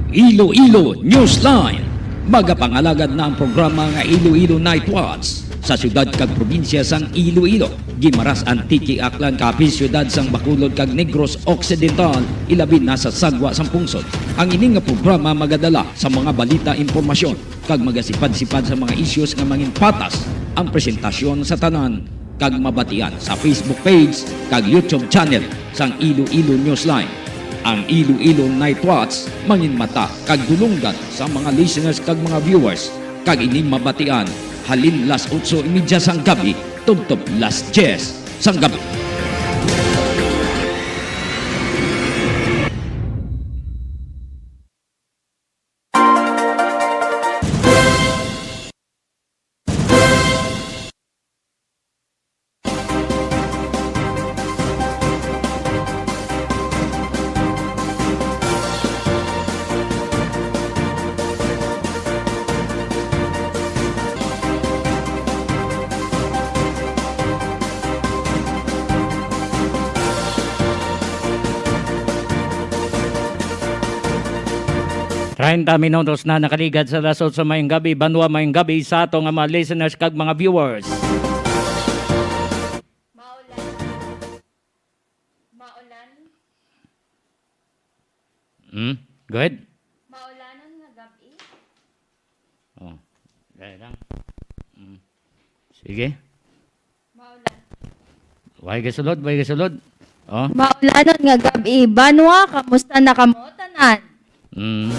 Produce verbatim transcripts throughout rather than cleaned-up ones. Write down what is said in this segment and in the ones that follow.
Iloilo Newsline. Magapangalagad na ang programa nga Iloilo Night Watch sa siyudad kag probinsya sang Iloilo, Guimaras, Antique, Aklan, Capiz, siyudad sang Bacolod kag Negros Occidental, ilabi na sa sagwa sang pungsod. Ang ini nga programa magadala sa mga balita, impormasyon, kag magasipad-sipad sa mga issues nga manginpatas ang presentasyon sa tanan kag mabatian sa Facebook page kag YouTube channel sang Iloilo Newsline. Ang Iloilo Night Watch manginmata kag dulonggan sa mga listeners kag mga viewers, kag ini mabatian halin las otso y media sang gabi tubtob las diyes sang gabi. Treinta minutos na nakaligad sa las otso mayong gabi, banwa mayong gabi sa ato nga mga listeners kag mga viewers. Maulan. Maulan. Hmm? Go ahead. Maulanan nga gabi. Oh. Dali lang. Hmm. Sige. Maulan. Way gasulod, way gasulod. Oh. Maulanan nga gabi. Banwa, kamusta na kamo tanan? Mm.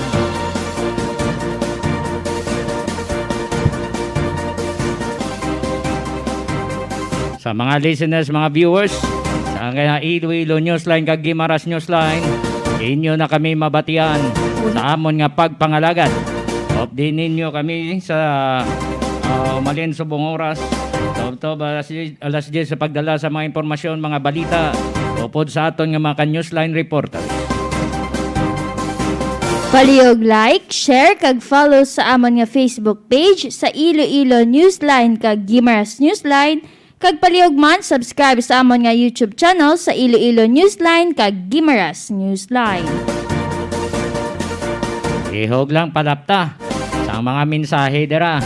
Sa mga listeners, mga viewers, sa nga Iloilo Newsline kag Guimaras Newsline, inyo na kami mabatian sa amon nga pagpangalagad. Update ninyo kami sa, ah, umalin subong oras. Tubtob alas, alas diyes sa pagdala sa mga impormasyon, mga balita, upod sa aton nga mga ka-Newsline reporters. Palihog like, share, kag follow sa amon nga Facebook page sa Iloilo Newsline kag Guimaras Newsline, kag palihog man subscribe sa amon nga YouTube channel sa Iloilo Newsline kag Guimaras Newsline. Ihog lang palapta sa mga mensahe dira.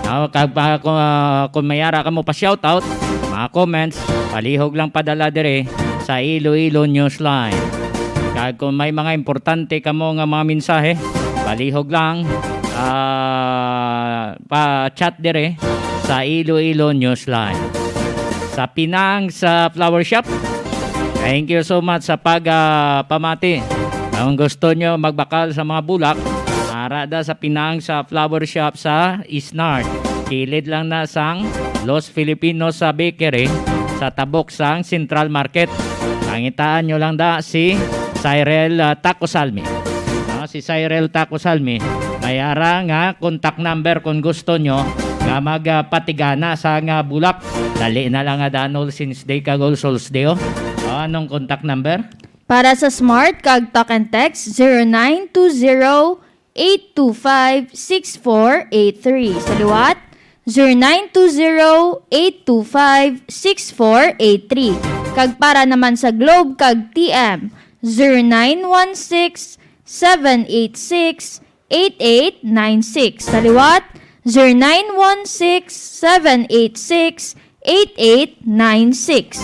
Aw, kag pa, kung, ah, kung may ara kamo pa shoutout, mga comments, palihog lang padala dire sa Iloilo Newsline. Kag kung may mga importante kamo nga mga mensahe, palihog lang, ah, pa-chat dire sa Iloilo Newsline. Sa Pinang sa Flower Shop, thank you so much sa pag, ah, pamati. Kung gusto nyo magbakal sa mga bulak, ara da sa Pinang sa Flower Shop sa Isnard. Kilid lang na sang Los Filipinos sa bakery sa tabok sang Central Market. Pangitaan nyo lang da si Cyril, ah, Taco Salmi. Ah, si Cyril Taco Salmi, may ara nga contact number kung gusto nyo nga mag, ah, patigana sa nga bulak. Dali na lang nga danol since day kag All Souls Day, oh. Oh, anong contact number? Para sa Smart kag Talk and Text, zero nine two zero eight two five six four eight three. Sa liwat, zero nine two zero eight two five six four eight three. Kag para naman sa Globe kag T M, zero nine one six seven eight six eight eight nine six. Sa liwat, zero nine one six seven eight six eight eight nine six.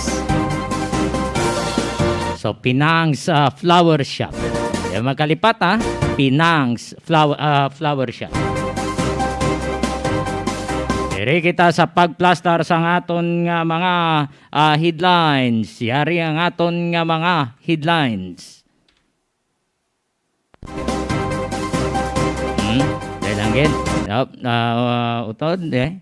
So, Pinang's, ah, Flower Shop. Di makalipat, ha? Pinang's Flower, ah, Flower Shop. Diri kita sa pagplastar sang aton nga mga, ah, headlines. Yari ang aton nga mga headlines. Hmm? Dahil lang gid. Yup, ah, utod, eh.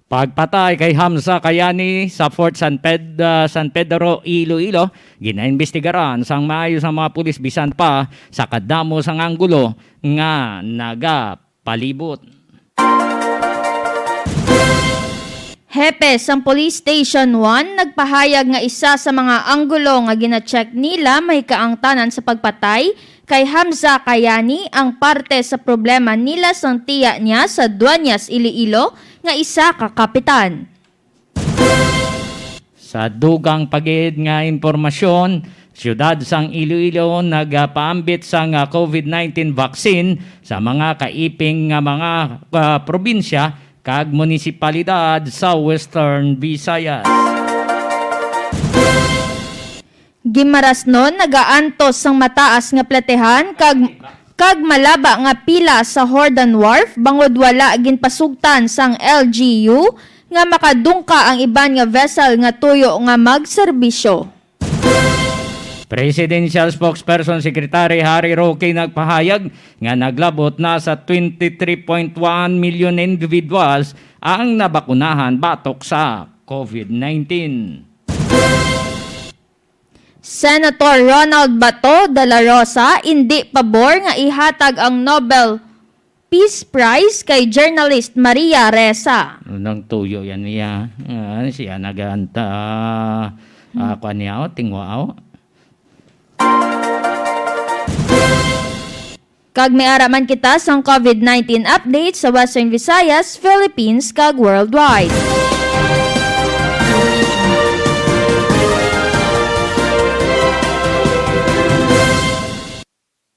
Pagpatay kay Hamza Kayani sa Fort San Ped-, ah, San Pedro, Iloilo, ginaimbestigaran sang maayo sang mga pulis bisan pa sa kadamo sang anggulo nga naga palibot. Hepe sang Police Station one nagpahayag nga isa sa mga anggulo nga gina-check nila may kaangtanan sa pagpatay kay Hamza Kayani ang parte sa problema nila sang tiya niya sa Dueñas, Iloilo, nga isa ka kapitan. Sa dugang pa gid nga impormasyon, siyudad sang Iloilo nagapaambit sang, ah, COVID nineteen vaccine sa mga kaiping nga mga, ah, probinsya kag munisipalidad sa Western Visayas. Guimaras non nagaantos sang mataas nga platehan kag, kag malaba nga pila sa Jordan Wharf bangod wala ginpasugtan sang L G U nga makadungka ang iban nga vessel nga tuyo nga magserbisyo. Presidential Spokesperson Secretary Harry Roque nagpahayag nga naglabot na sa twenty-three point one million individuals ang nabakunahan batok sa COVID nineteen. Senator Ronald Bato de la Rosa indi pabor nga ihatag ang Nobel Peace Prize kay journalist Maria Ressa. Nang tuyo yan niya. Ah, siya naganta. Ah, ah, kuwan niya, oh, tingwa, oh. Kag may ara man kita sang COVID nineteen update sa Western Visayas, Philippines, kag worldwide.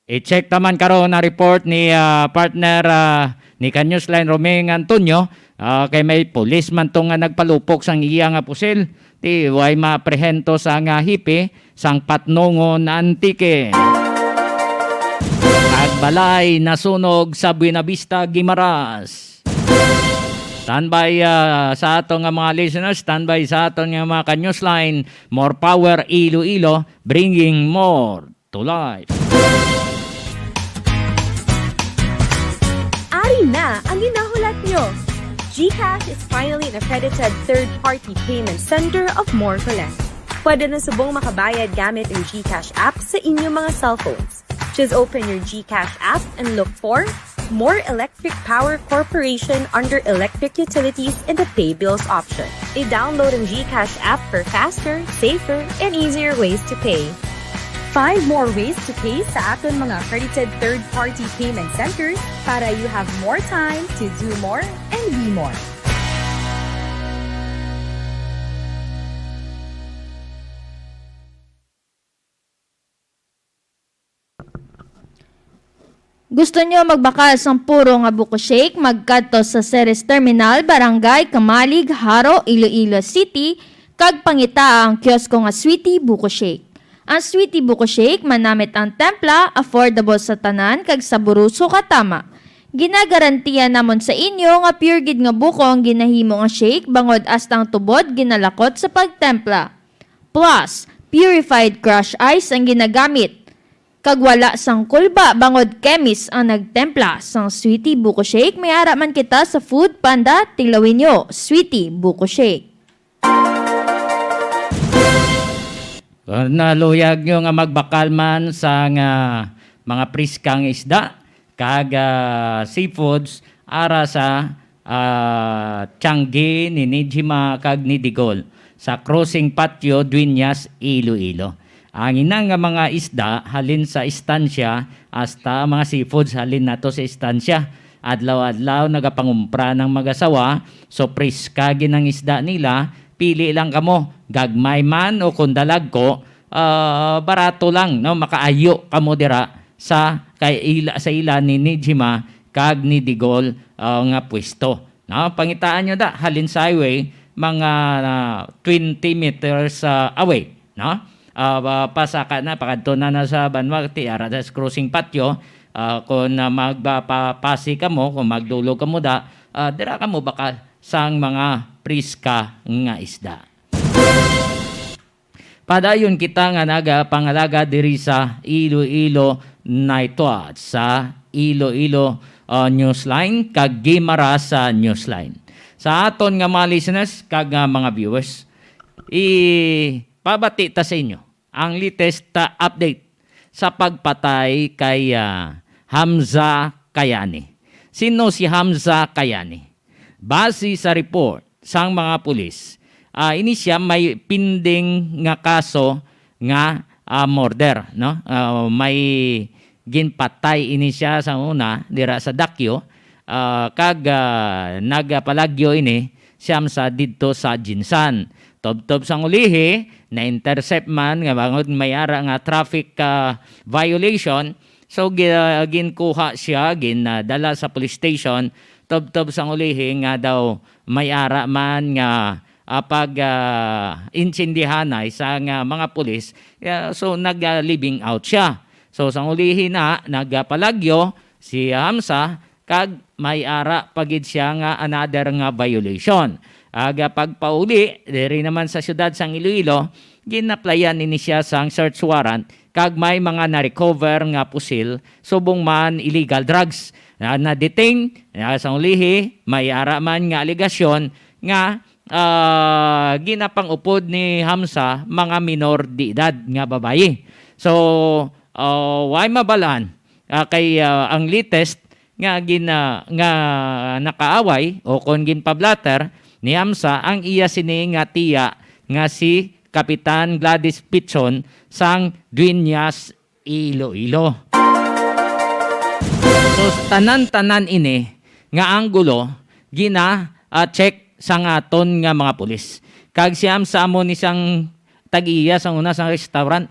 I-check naman karon ang report ni, ah, partner, ah, ni ka Newsline Roming Antonio, ah, kay may pulis man to nga nagpalupok sang iya nga pusil. Ti way maaprehento sa nga hipi sang Patnongon, Antique. Nagbalay nasunog sa Buenavista, Guimaras. Standby, ah, sa ato nga mga listeners, standby sa ato nga mga ka-Newsline. More power, Iloilo, bringing more to life. Ari na ang ginahulat nyo! GCash is finally an accredited third-party payment center of More Collect. Pwede na subong makabayad gamit ang GCash app sa inyong mga cellphones. Just open your GCash app and look for More Electric Power Corporation under Electric Utilities in the Pay Bills option. I-download ang GCash app for faster, safer, and easier ways to pay. Find more ways to pay sa aton mga accredited third-party payment centers para you have more time to do more and be more. Gusto nyo magbakal sang puro nga buko shake? Magkadto sa Ceres Terminal, Barangay Camalig, Jaro, Iloilo City, kag pangitaa ang kiosko nga Sweetie Buko Shake. Ang Sweetie Buko Shake, manamit ang templa, affordable sa tanan, kag saboroso ka tama. Ginagarantiya namon sa inyo nga pure gid nga buko ang ginahimo nga shake, bangod hasta ang tubod ginalakot sa pagtempla. Plus, purified crush ice ang ginagamit. Kag wala sang kulba bangod chemist ang nagtempla sang Sweetie Buko Shake. May ara man kita sa Food Panda, tilawi nyo, Sweetie Buko Shake. Kung naluyag nyo nga magbakal man sang mga priskang isda kag, ah, seafoods ara sa, ah, Tiangge ni Nijima kag ni Digol sa Crossing Patio, Dueñas, Iloilo. Ang ina nga mga isda halin sa estansya, hasta mga seafoods halin nato sa estansya. Adlaw-adlaw nagapangumpra ng mag-asawa, so priska gid ang isda nila. Pili lang kamo, gagmay man o kung dalagko, ah, barato lang, no? Makaayo kamo dira sa kay ila, sa ila ni Nijima kag ni Digol, ah, nga pwesto. No, pangitaan nyo da, halin sa highway, mga, ah, twenty meters, ah, away, no? Ah, pa-, pasaka na, pakadto na na sa banwa, ti ara sa crossing patio, ah, kung, ah, magpapasi kamo, kung magdulog kamo da, ah, dira kamo bakal sang mga priska nga isda. Padayon kita nga nagapangalaga diri sa Iloilo Night Watch, sa Iloilo, uh, Newsline, kag Guimaras sa Newsline. Sa aton nga mga listeners kag nga mga viewers, ipabati ta sa inyo ang latest, uh, update sa pagpatay kay, uh, Hamza Kayani. Sino si Hamza Kayani? Base sa report sang mga pulis, ah, ini siya may pending nga kaso nga, ah, murder, no? Ah, may ginpatay ini siya sa una dira sa Dakyo, ah, kag, ah, nagapalagyo ini siyam sa didto sa Jinsan. Tubtob sang ulihi, na-intercept man nga bangod may ara nga traffic, ah, violation. So, gi-, ginkuha siya, ginadala sa police station. Tubtob sang ulihi nga daw may ara man nga, ah, pag, ah, intindihanay sa nga mga pulis. Yeah, so, nag, ah, living out siya. So, sang ulihi na, nagpalagyo si Hamza, kag may ara pa gid siya nga another nga violation. Aga pagpauli diri naman sa siyudad sang Iloilo, ginaplayan ini siya sang search warrant kag may mga na-recover nga pusil subong man illegal drugs. Na, na-detain, na, sa ulihi, may ara man nga alegasyon nga, ah, ginapang-upod ni Hamza mga minor de edad nga babayi. So, ah, way mabalaan, ah, kay, ah, ang latest nga gina-, nga nakaaway o kon ginpablatter ni Hamza ang iya sini nga tiya nga si Kapitan Gladys Pichon sang Dueñas, Iloilo. So, tanan-tanan ini nga anggulo gina, ah, check sang aton nga mga pulis. Kag si Hamza amo ni sang tag-iya sang una sang restaurant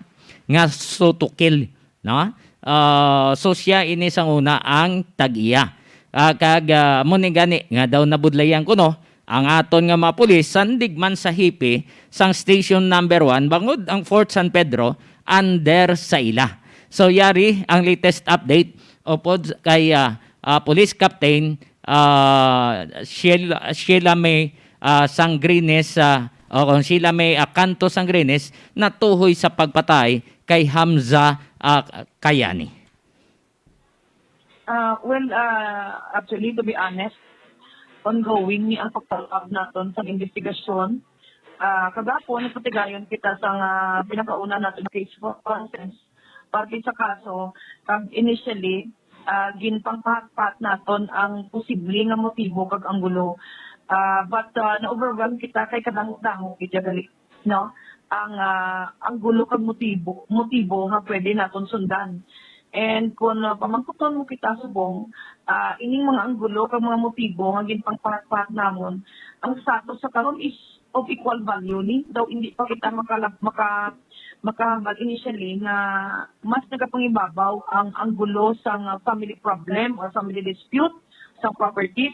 nga Sotukil, no? Ah, so siya ini sang una ang tag-iya. Ah, kag, ah, amo ni gani nga daw nabudlayan kuno ang aton nga mga pulis, sandig man sa hipi sang Station Number One, bangod ang Fort San Pedro under sa ila. So, yari ang latest update upod kay, ah, ah, Police Captain, ah, Sheila, Sheila May, ah, Sangrinis, ah, o kung Sheila May Acanto Sangrinis, natuhoy sa pagpatay kay Hamza, ah, Kayani. Ah, well, ah, actually, to be honest, ongoing ni ang pag-follow up naton sa investigasyon. Ah, kagapon, nagpatigayon kita sa nga pinakauna naton case for conference parte sa kaso, kag initially, ah, ginpangpahagpat naton ang posible nga motibo kag anggulo. Ah, but, ah, na-overwhelm kita kay kadamo-damo gid gali, no? Ang, ah, anggulo kag motibo, motibo nga pwede naton sundan. And kung, ah, pamangkuton mo kita subong, ah, ining mga anggulo kag mga motibo nga ginpangpahagpat namon, ang status sa karon is of equal value ni. Daw hindi pa kita makala-, maka-, makahambal initially nga mas nagapangibabaw ang anggulo sang, ah, family problem or family dispute sa properties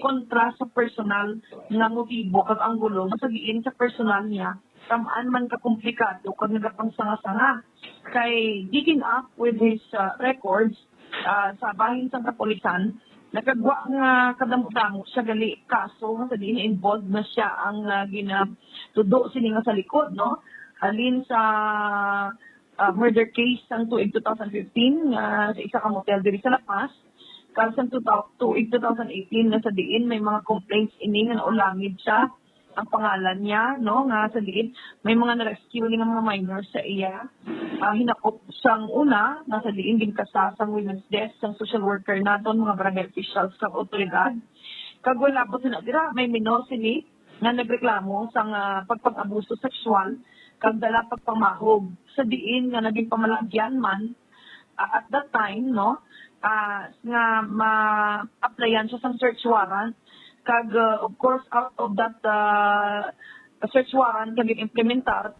kontra sa personal nga motibo kag anggulo nga sa diin sa personal niya tam-an man ka komplikado kag nagapangsanga-sanga. Kay digging up with his, ah, records, ah, sa bahin sang kapulisan, nakagwa nga kadamo-damo siya gali kaso nga sa diin involved na siya ang, ah, ginatudo sini nga sa likod, no? Halin sa, ah, murder case sang tuig two thousand fifteen nga sa isa ka motel diri sa La Paz, kag sang two thou-, tuig two thousand eighteen nga sa diin may mga complaints ini nga naulangid siya ang pangalan niya, no, nga sa diin may mga na-rescue ni nga mga minors sa iya. Ah, hinakop sang una nga sa diin ginkasa sang women's desk sang social worker naton, mga barangay officials kag awtoridad. Kag wala pa sila dira, may minor sini nga nagreklamo sang, ah, pagpang-abuso sexual kag dala pagpamahog sa diin nga naging pamalagyan man, ah, at that time, no, ah, nga ma-applyan siya sang search warrant. Kag, ah, of course, out of that, ah, search warrant nga gin-implementar,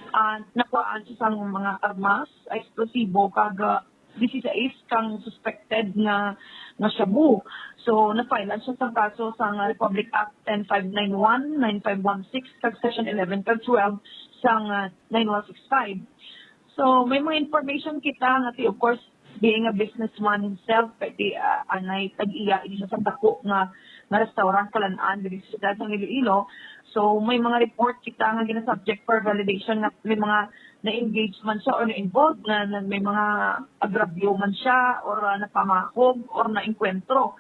ah, nakuhaan siya sang mga armas, eksplosibo, kag, ah, dieciséis kang suspected nga, nga shabu. So, na-file siya sang kaso sang Republic Act ten five nine one, nine five one six, kag Section eleven kag twelve sang, ah, nine one six five. So, may mga information kita nga, ti, of course, being a businessman himself, kay ti, ah, anay tag-iya ini sa dako nga, nga restaurant kalan-an diri sa siyudad sang Iloilo. So, may mga report kita nga gina-subject for validation nga may mga na-engage man siya or na-involved na, na may mga agrabyo man siya or, ah, napamahog or naengkwentro.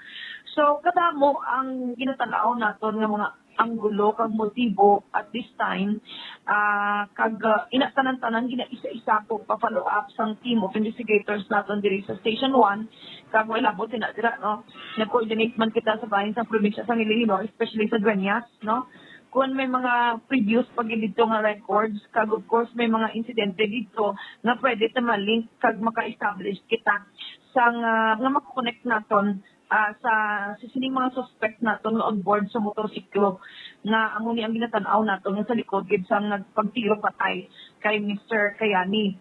So, kadamo ang ginatanaw naton nga mga anggulo kag motibo at this time, ah, kag, ah, ina tanan-tanan gina-isa-isa ko pa-follow up sang team of investigators naton diri sa Station One, kag may labot sina dira, no? Nag-coordinate man kita sa bahin sa probinsya sang Iloilo, especially sa Dueñas, no? Kung may mga previous pa gid dito nga records, kag of course may mga insidente dito nga pwede ta ma-link kag maka-establish kita sang, ah, nga maka-connect naton ah, sa, sa sining mga suspect naton nga on board sa motorsiklo, nga amo ni ang ginatan-aw naton nga sa likod gid sang nagpagtiro patay kay Mister Kayani.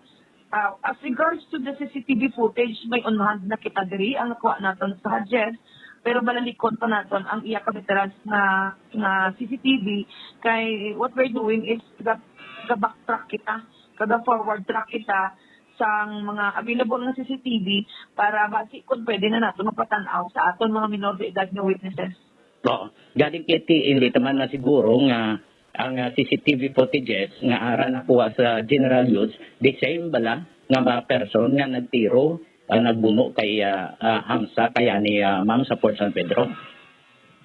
Ah, as regards to the C C T V footage, may on hand na kita diri ang nakuha naton sa Hades, pero balalikon pa naton ang iya kabitaras nga, nga C C T V, kay what we're doing is ga-, ga-backtrack kita, kaga-forward track kita sang mga available nga C C T V para basi kung pwede na nato mapatan-aw sa aton mga minor de edad nga witnesses. Oo. Galing kay ti, hindi naman na siguro nga ang, ah, C C T V footages nga ara nakuha sa General Youth, the same bala nga mga person nga nagtiro, ah, nagbuno kay, ah, ah, Hamsa kaya ni, ah, Ma'am sa Fort San Pedro?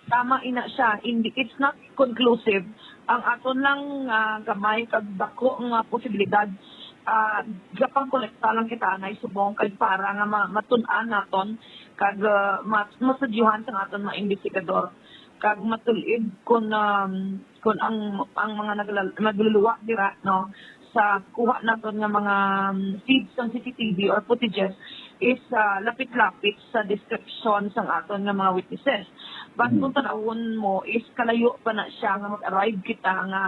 Tama ina siya. Hindi, it's not conclusive. Ang aton lang, ah, gamay kag dako nga posibilidad, ah, gapangkolekta lang kita anay subong kag para nga ma-, matun-an naton kag, ah, ma-, mastudyuhan sang aton mga investigador kag matul-id kon, um, kon ang, ang mga naglal-, nagluluwa dira, no, sa kuha naton nga mga, um, feeds sang C C T V or footages is, ah, lapit-lapit sa description sang aton nga mga witnesses. But Mhm. kung tanawon mo is kalayo pa na siya nga mag-arrive kita nga,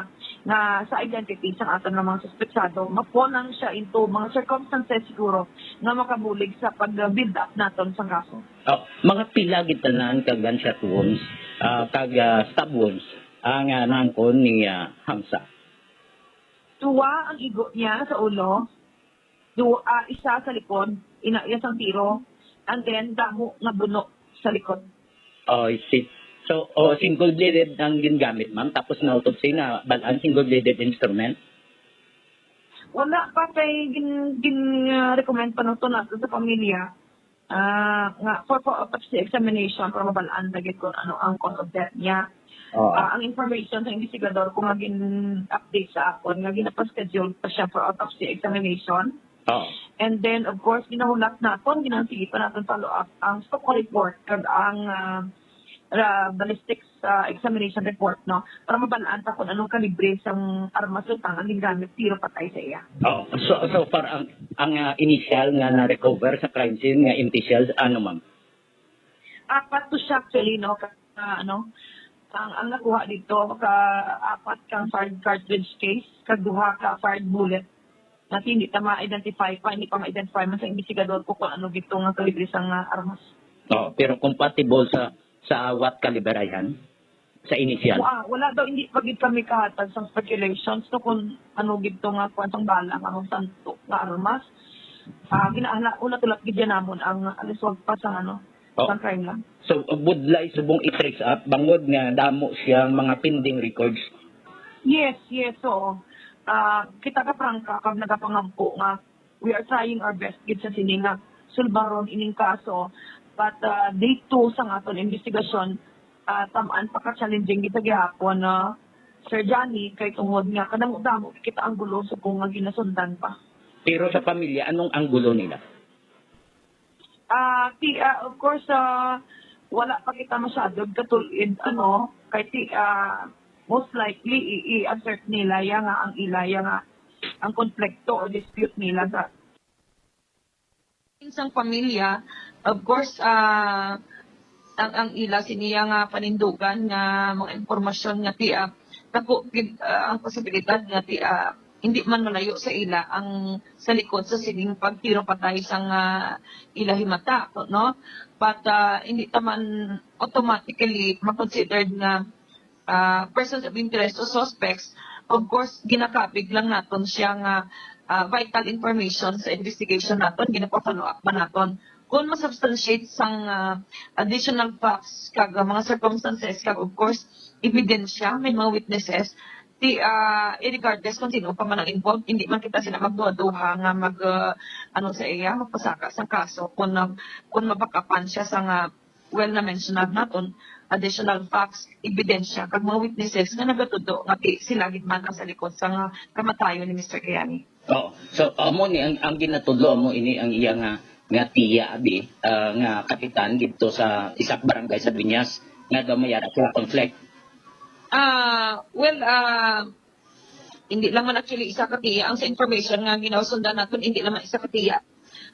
nga sa identity sang aton nga mga suspetsado, ma-fall lang siya into mga circumstances siguro nga makabulig sa pag-build up naton sang kaso. Oh, mga pila gid tanan ka gunshot wounds, ah, kag, ah, stab wounds ang, ah, naangkon ni, ah, Hamsa? Duha ang igo niya sa ulo, duha, ah, isa sa likod, ina iya sang tiro, and then damo nga buno sa likod. Oh, I see. So, oh, single bladed ang gingamit, ma'am, tapos na autopsy na bal-an single bladed instrument? Wala pa kay gin-, gin-, ah, recommend pa nato nato sa pamilya. Ah, nga for, for autopsy examination para mabal-an lagi kung ano ang cause of death niya. Oo. Ah, ang information sa investigador ko nga gin-update sa akon nga ginapaschedule pa siya for autopsy examination. Oo. And then, of course, ginahulat naton, ginansigi pa naton follow up ang stock report kag ang, ah, ah, ballistics, ah, examination report, no, para mabal-an ta kung anong kalibre sang armas utang ang gingamit tiro patay sa iya. Oh, so, so far ang, ang, ah, initial nga na-recover sa crime scene nga empty shells, ano, ma'am? Apat to siya actually, no, ka, ah, ano, ang, ang nakuha dito ka apat kang fired cartridge case, kag duha ka fired bullet. Natin hindi ta ma-identify pa, hindi pa ma-identify man sa investigador ko kung ano gito nga kalibre sang, ah, armas. Oh, pero compatible sa, sa what caliber ay han? Sa initial? Wa-, wala daw, hindi pa gid kami kahatag sa speculations to kung ano gid to nga kuwan sang bala nga magsanto nga armas. Ah, ginahala-, ulat-ulat gid yan namon ang aliswag pa sa ano, Oh. Sa crime lab. So, budlay subong i-trace up bangod nga damo siyang mga pending records. Yes, yes, oo. Ah, kita ka prangka kag nagapangampo nga we are trying our best gid sa sini nga sulbaron ining kaso. But, ah, day two sang aton investigasyon, ah, tam-an pa ka challenging gid sa gihapon, no, Sir Johnny, kay tungod nga kadamo-damo kita ang gulo subong nga ginasundan pa. Pero sa pamilya, anong anggulo nila? Ah, ti, ah, of course, ah, wala pa kita masyado katul-id, ano, kay ti, ah, most likely, i-, i-assert nila ya nga ang ila ya nga ang konflikto o dispute nila sa sang pamilya. Of course, ah, ang, ang ila siniya nga panindugan nga mga impormasyon nga ti, ah, dako gid, ah, ang posibilidad nga ti, ah, hindi man malayo sa ila ang sa likod sa sining pagtiro patay sang, ah, ila himata, no? But, ah, hindi ta man automatically ma-considered nga, ah, persons of interest o suspects. Of course, ginakabig lang naton siya nga, ah, vital information sa investigation naton, ginapa-follow up man naton. Kung ma-substantiate sang, ah, additional facts kag, ah, mga circumstances kag, of course, ebidensya, may mga witnesses, ti, ah, regardless kung sino pa man ang involved, hindi man kita sila magduha-duha nga mag, ah, ano sa iya, magpasaka sang kaso kung, ah, kung mabakapan siya sa nga, well, na-mention na naton, additional facts, ebidensya, kag mga witnesses nga nagatudo nga ti sila gid man ang sa likod sa nga kamatayon ni Mister Kayani. Oo. So, amo ni ang, ang ginatudlo mo ini ang iya nga, nga tiya, abi, ah, nga kapitan didto sa isa ka barangay sa Dueñas, nga daw may ara sila conflict. Ah, well, ah, hindi lang man actually isa ka tiya. Ang sa information nga ginasundan naton, hindi lang man isa ka tiya.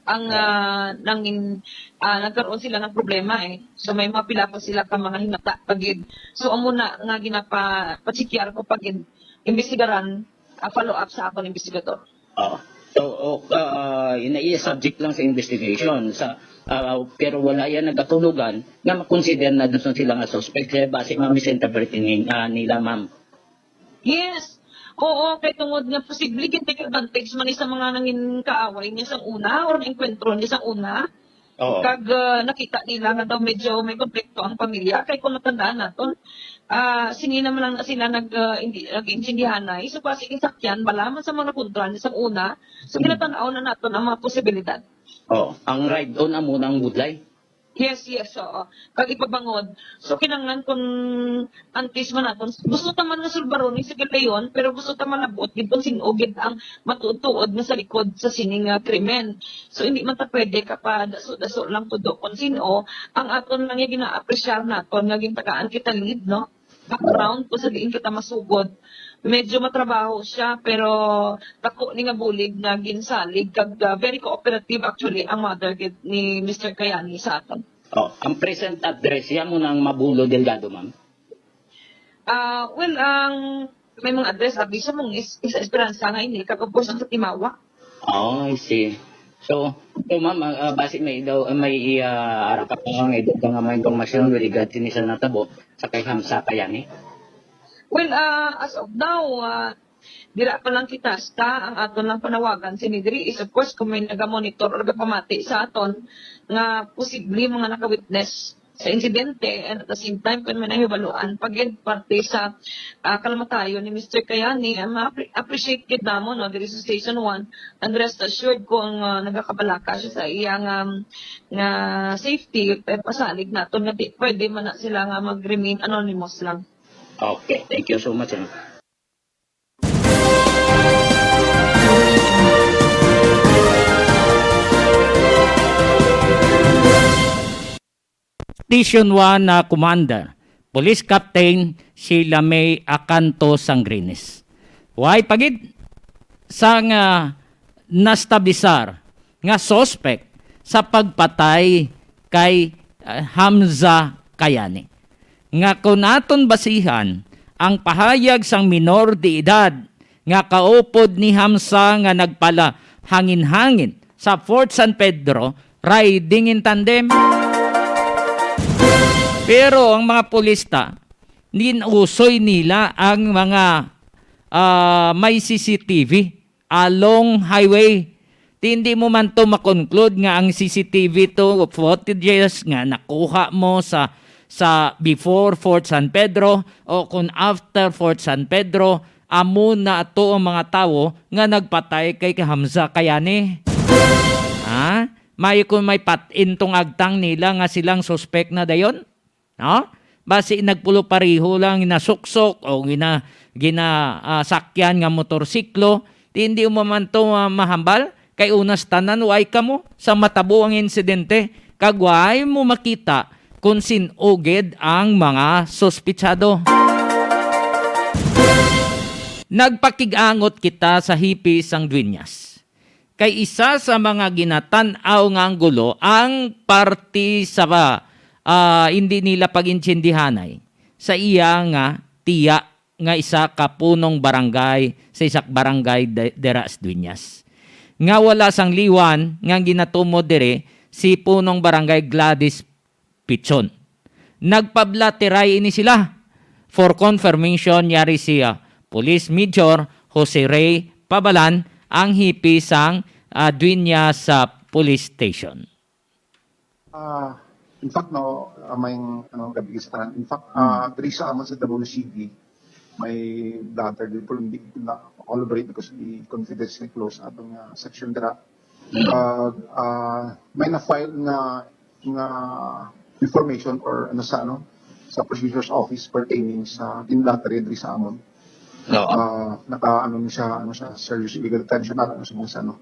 Ang, ah, nangin-, ah, nagkaroon sila ng problema, eh. So, may mga pila pa sila ka mga himata pa gid. So, amo na nga ginapa-, patsikyar ko pa gid, imbestigaran, ah, follow up sa akon investigador. Oo. So, o, ah, ina-, iya subject lang sa investigation, sa, ah, pero wala yan nagkatulugan nga makonsider na doon sila nga suspect, kaya base nga misinterpret ni, ah, nila, ma'am. Yes. Oo, kay tungod nga posible gid take advantage man ni sa mga nangin kaaway niya sang una or naengkwentro niya sang una. Oo. Kag, ah, nakita nila nga daw medyo may konflikto ang pamilya. Kay kung natandaan naton, ah, sini naman lang na sila nag, ah, indi-, nag-intindihanay. So, basi gisakyan, bala man sa mga kontra niya sang una. So, Mm. ginatan-aw na naton ang mga posibilidad. Oo. Ang ride-on amo na ang budlay. Yes, yes, oo. Kag ipabangod. So, kinahanglan kung antes man naton, gusto ta man nga sulbaron ni, sige, leon, pero gusto ta man nabuot gid kung sin-o gid ang matuod-tuod nga sa likod sa sini nga krimen. So, hindi man ta pwede kapadaso-daso lang tudo kung sin-o. Ang aton lang yung gina-appreciate naton nga gintagaan kita lead, no? Background kung sa diin kita masugod. Medyo matrabaho siya, pero dako ni nga bulig nga ginsalig, kag, ah, very cooperative actually ang mother gid ni Mister Kayani sa aton. Oh, ang present address, yan mo nang Mabulo Delgado, ma'am? Ah, well, ang may mga address, abi sa mong is, isa Esperanza nga ini, kag of course ang sa Timawa. Oh, I see. So, so, ma'am, ah, ah, basi may daw, may, ah, arapat pa nga may daw nga mga impormasyon with regard sini sa natabo sa kay Hamza Kayani? Well, ah, as of now, ah, dira pa lang kita, hasta ang aton lang panawagan sini diri is, of course, kung may naga-monitor or gapamati sa aton nga posible mga naka-witness sa insidente, and at the same time, kung may nahibaluan pa gid parte sa, ah, kalamatayon ni Mister Kayani, ah, ma-appre-, appreciate gid namon, no, diri sa Station One, and rest assured kung, ah, nagakabalaka siya sa iyang, um, nga safety, eh, pasalig naton nga di, pwede man na sila nga mag-remain anonymous lang. Okay, thank you so much, ano. Station one na Commander, Police Captain Sheila May Acanto Sangrinis. Way pa gid sang, ah, nastablisar nga suspek sa pagpatay kay, ah, Hamza Kayani. Nga kung aton basihan ang pahayag sang minor de edad nga kaupod ni Hamza nga nagpalahangin-hangin sa Fort San Pedro riding in tandem. Pero ang mga pulista, ninusoy nila ang mga, ah, may C C T V along highway. Ti hindi mo man to makonklude nga ang C C T V to footages nga nakuha mo sa, sa before Fort San Pedro o kung after Fort San Pedro, amo na ato ang mga tawo nga nagpatay kay Hamza Kayani. Ha? May kung may patin tong agtang nila nga silang suspek na dayon? No? Basi nagpulo pareho lang ginasuksok o gina-, gina-, ah, sakyan nga motorsiklo, di hindi mo man to, ah, mahambal, kay unas tanan way kamo sa matabo ang insidente, kag way mo makita kung sin-o gid ang mga suspitsado. Nagpakig-angot kita sa hipi sang duenyas. Kay isa sa mga ginatan-aw nga anggulo ang parte sa, ah, hindi nila pag-intindihanay sa iya nga tiya nga isa ka punong barangay sa isa ka barangay de-, dera sa Dueñas, nga wala sang liwan nga ginatumod diri si punong barangay Gladys Pichon. Nagpablateray ini sila. For confirmation, yari si, ah, Police Major Jose Ray Pabalan, ang hipi sang, ah, Dueñas Police Station. Ah, in fact, no, ah, may, ano, gabi sa tanan. In fact, ah, diri sa aman sa Davao City, may blotter din, pero hindi na collaborate because the confidential clause atong, ah, section dira. Ah, ah, may na-file nga, nga information or ano sa, ano, sa prosecutor's office pertaining sa ginblatter diri sa amon. Oo. Ah, naka, ano siya, ano siya, serious illegal detention na, ano siya, sa, ano,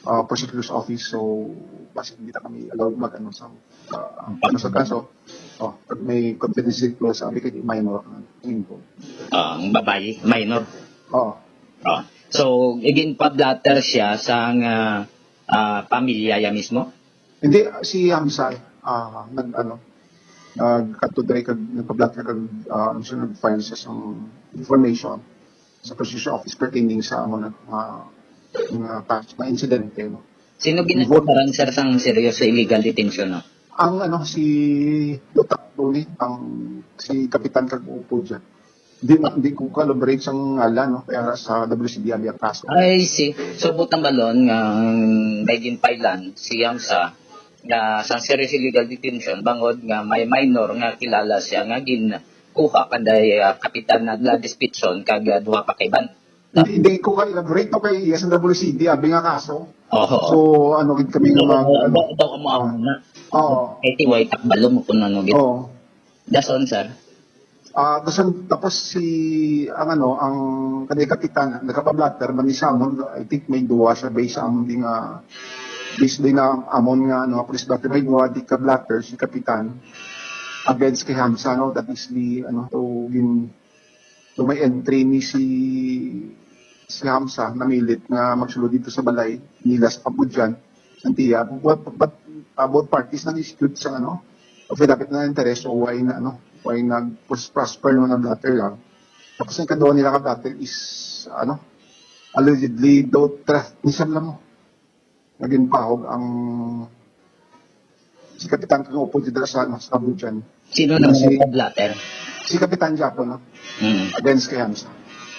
ah, prosecutor's office. So, basi hindi na kami allowed mag, ano, sa, ah, ano sa kaso. Oh, pag may confidential clause, sabi kay minor ang info. Ah, ang babayi, minor. Oo. Ah. So, ginpa-blotter siya sa nga, ah, pamilya ya mismo? Hindi, si Hamza, ah, nag-, ano, nagkadto diri kag nagpa-blotter kag, ah, ano siya, nag-file siya sang information sa Prosecution Office pertaining sa amo na, ah, nga kas-, nga insidente, no? Sino ginataparan, sir, sang serious illegal detention, no? Ang, ano, si Dotak Tony, ang si Kapitan kag Upo dyan. Di na, di ko ka-elaborate sang ngalan, no? Kaya sa W C D abi ang kaso. I see. So, buot silingon nga, mm, may ginpailan si Hamza nga sang serious illegal detention bangod nga may minor nga kilala siya nga ginkuha kanday, ah, Kapitan na Gladys Pitson kag, ah, duha pa ka iban. Hindi, hindi ko ka-elaborate, no, kay iya sa W C D abi nga kaso. Oho. So, ano gid kami nga mag-, ano. Daw, daw amo, amo na. Oo. Kay T Y Takbalong kung ano gid. Oo. Dason, sir. Ah, tapos, tapos si, ang ano, ang kanang kapitan, nagpa-blotter man ni sa amon, I think may duwa siya based sa amon di nga, based di na amon nga, ano, police blotter, may duwa di ka-blotter si kapitan against kay Hamza, no? That is the, ano, to gin-, to may entry ni si, si Hamza, namilit nga magsulod dito sa balay nila sa Pabudyan. Ang tiya, but, but, uh, both parties nag-dispute sa, ano, affidavit na interest o why na, ano, why nag-prosper, no, na blotter lang. Tapos ang ikaduha nila ka blotter is, ano, allegedly daw threat ni Sir Lamo. Naging pahog ang si Kapitan kang upo dito sa, ano, sa Pabudyan. Sino naman si, ang blotter? Si Kapitan Japo, no? Mm. Against kay Hamza.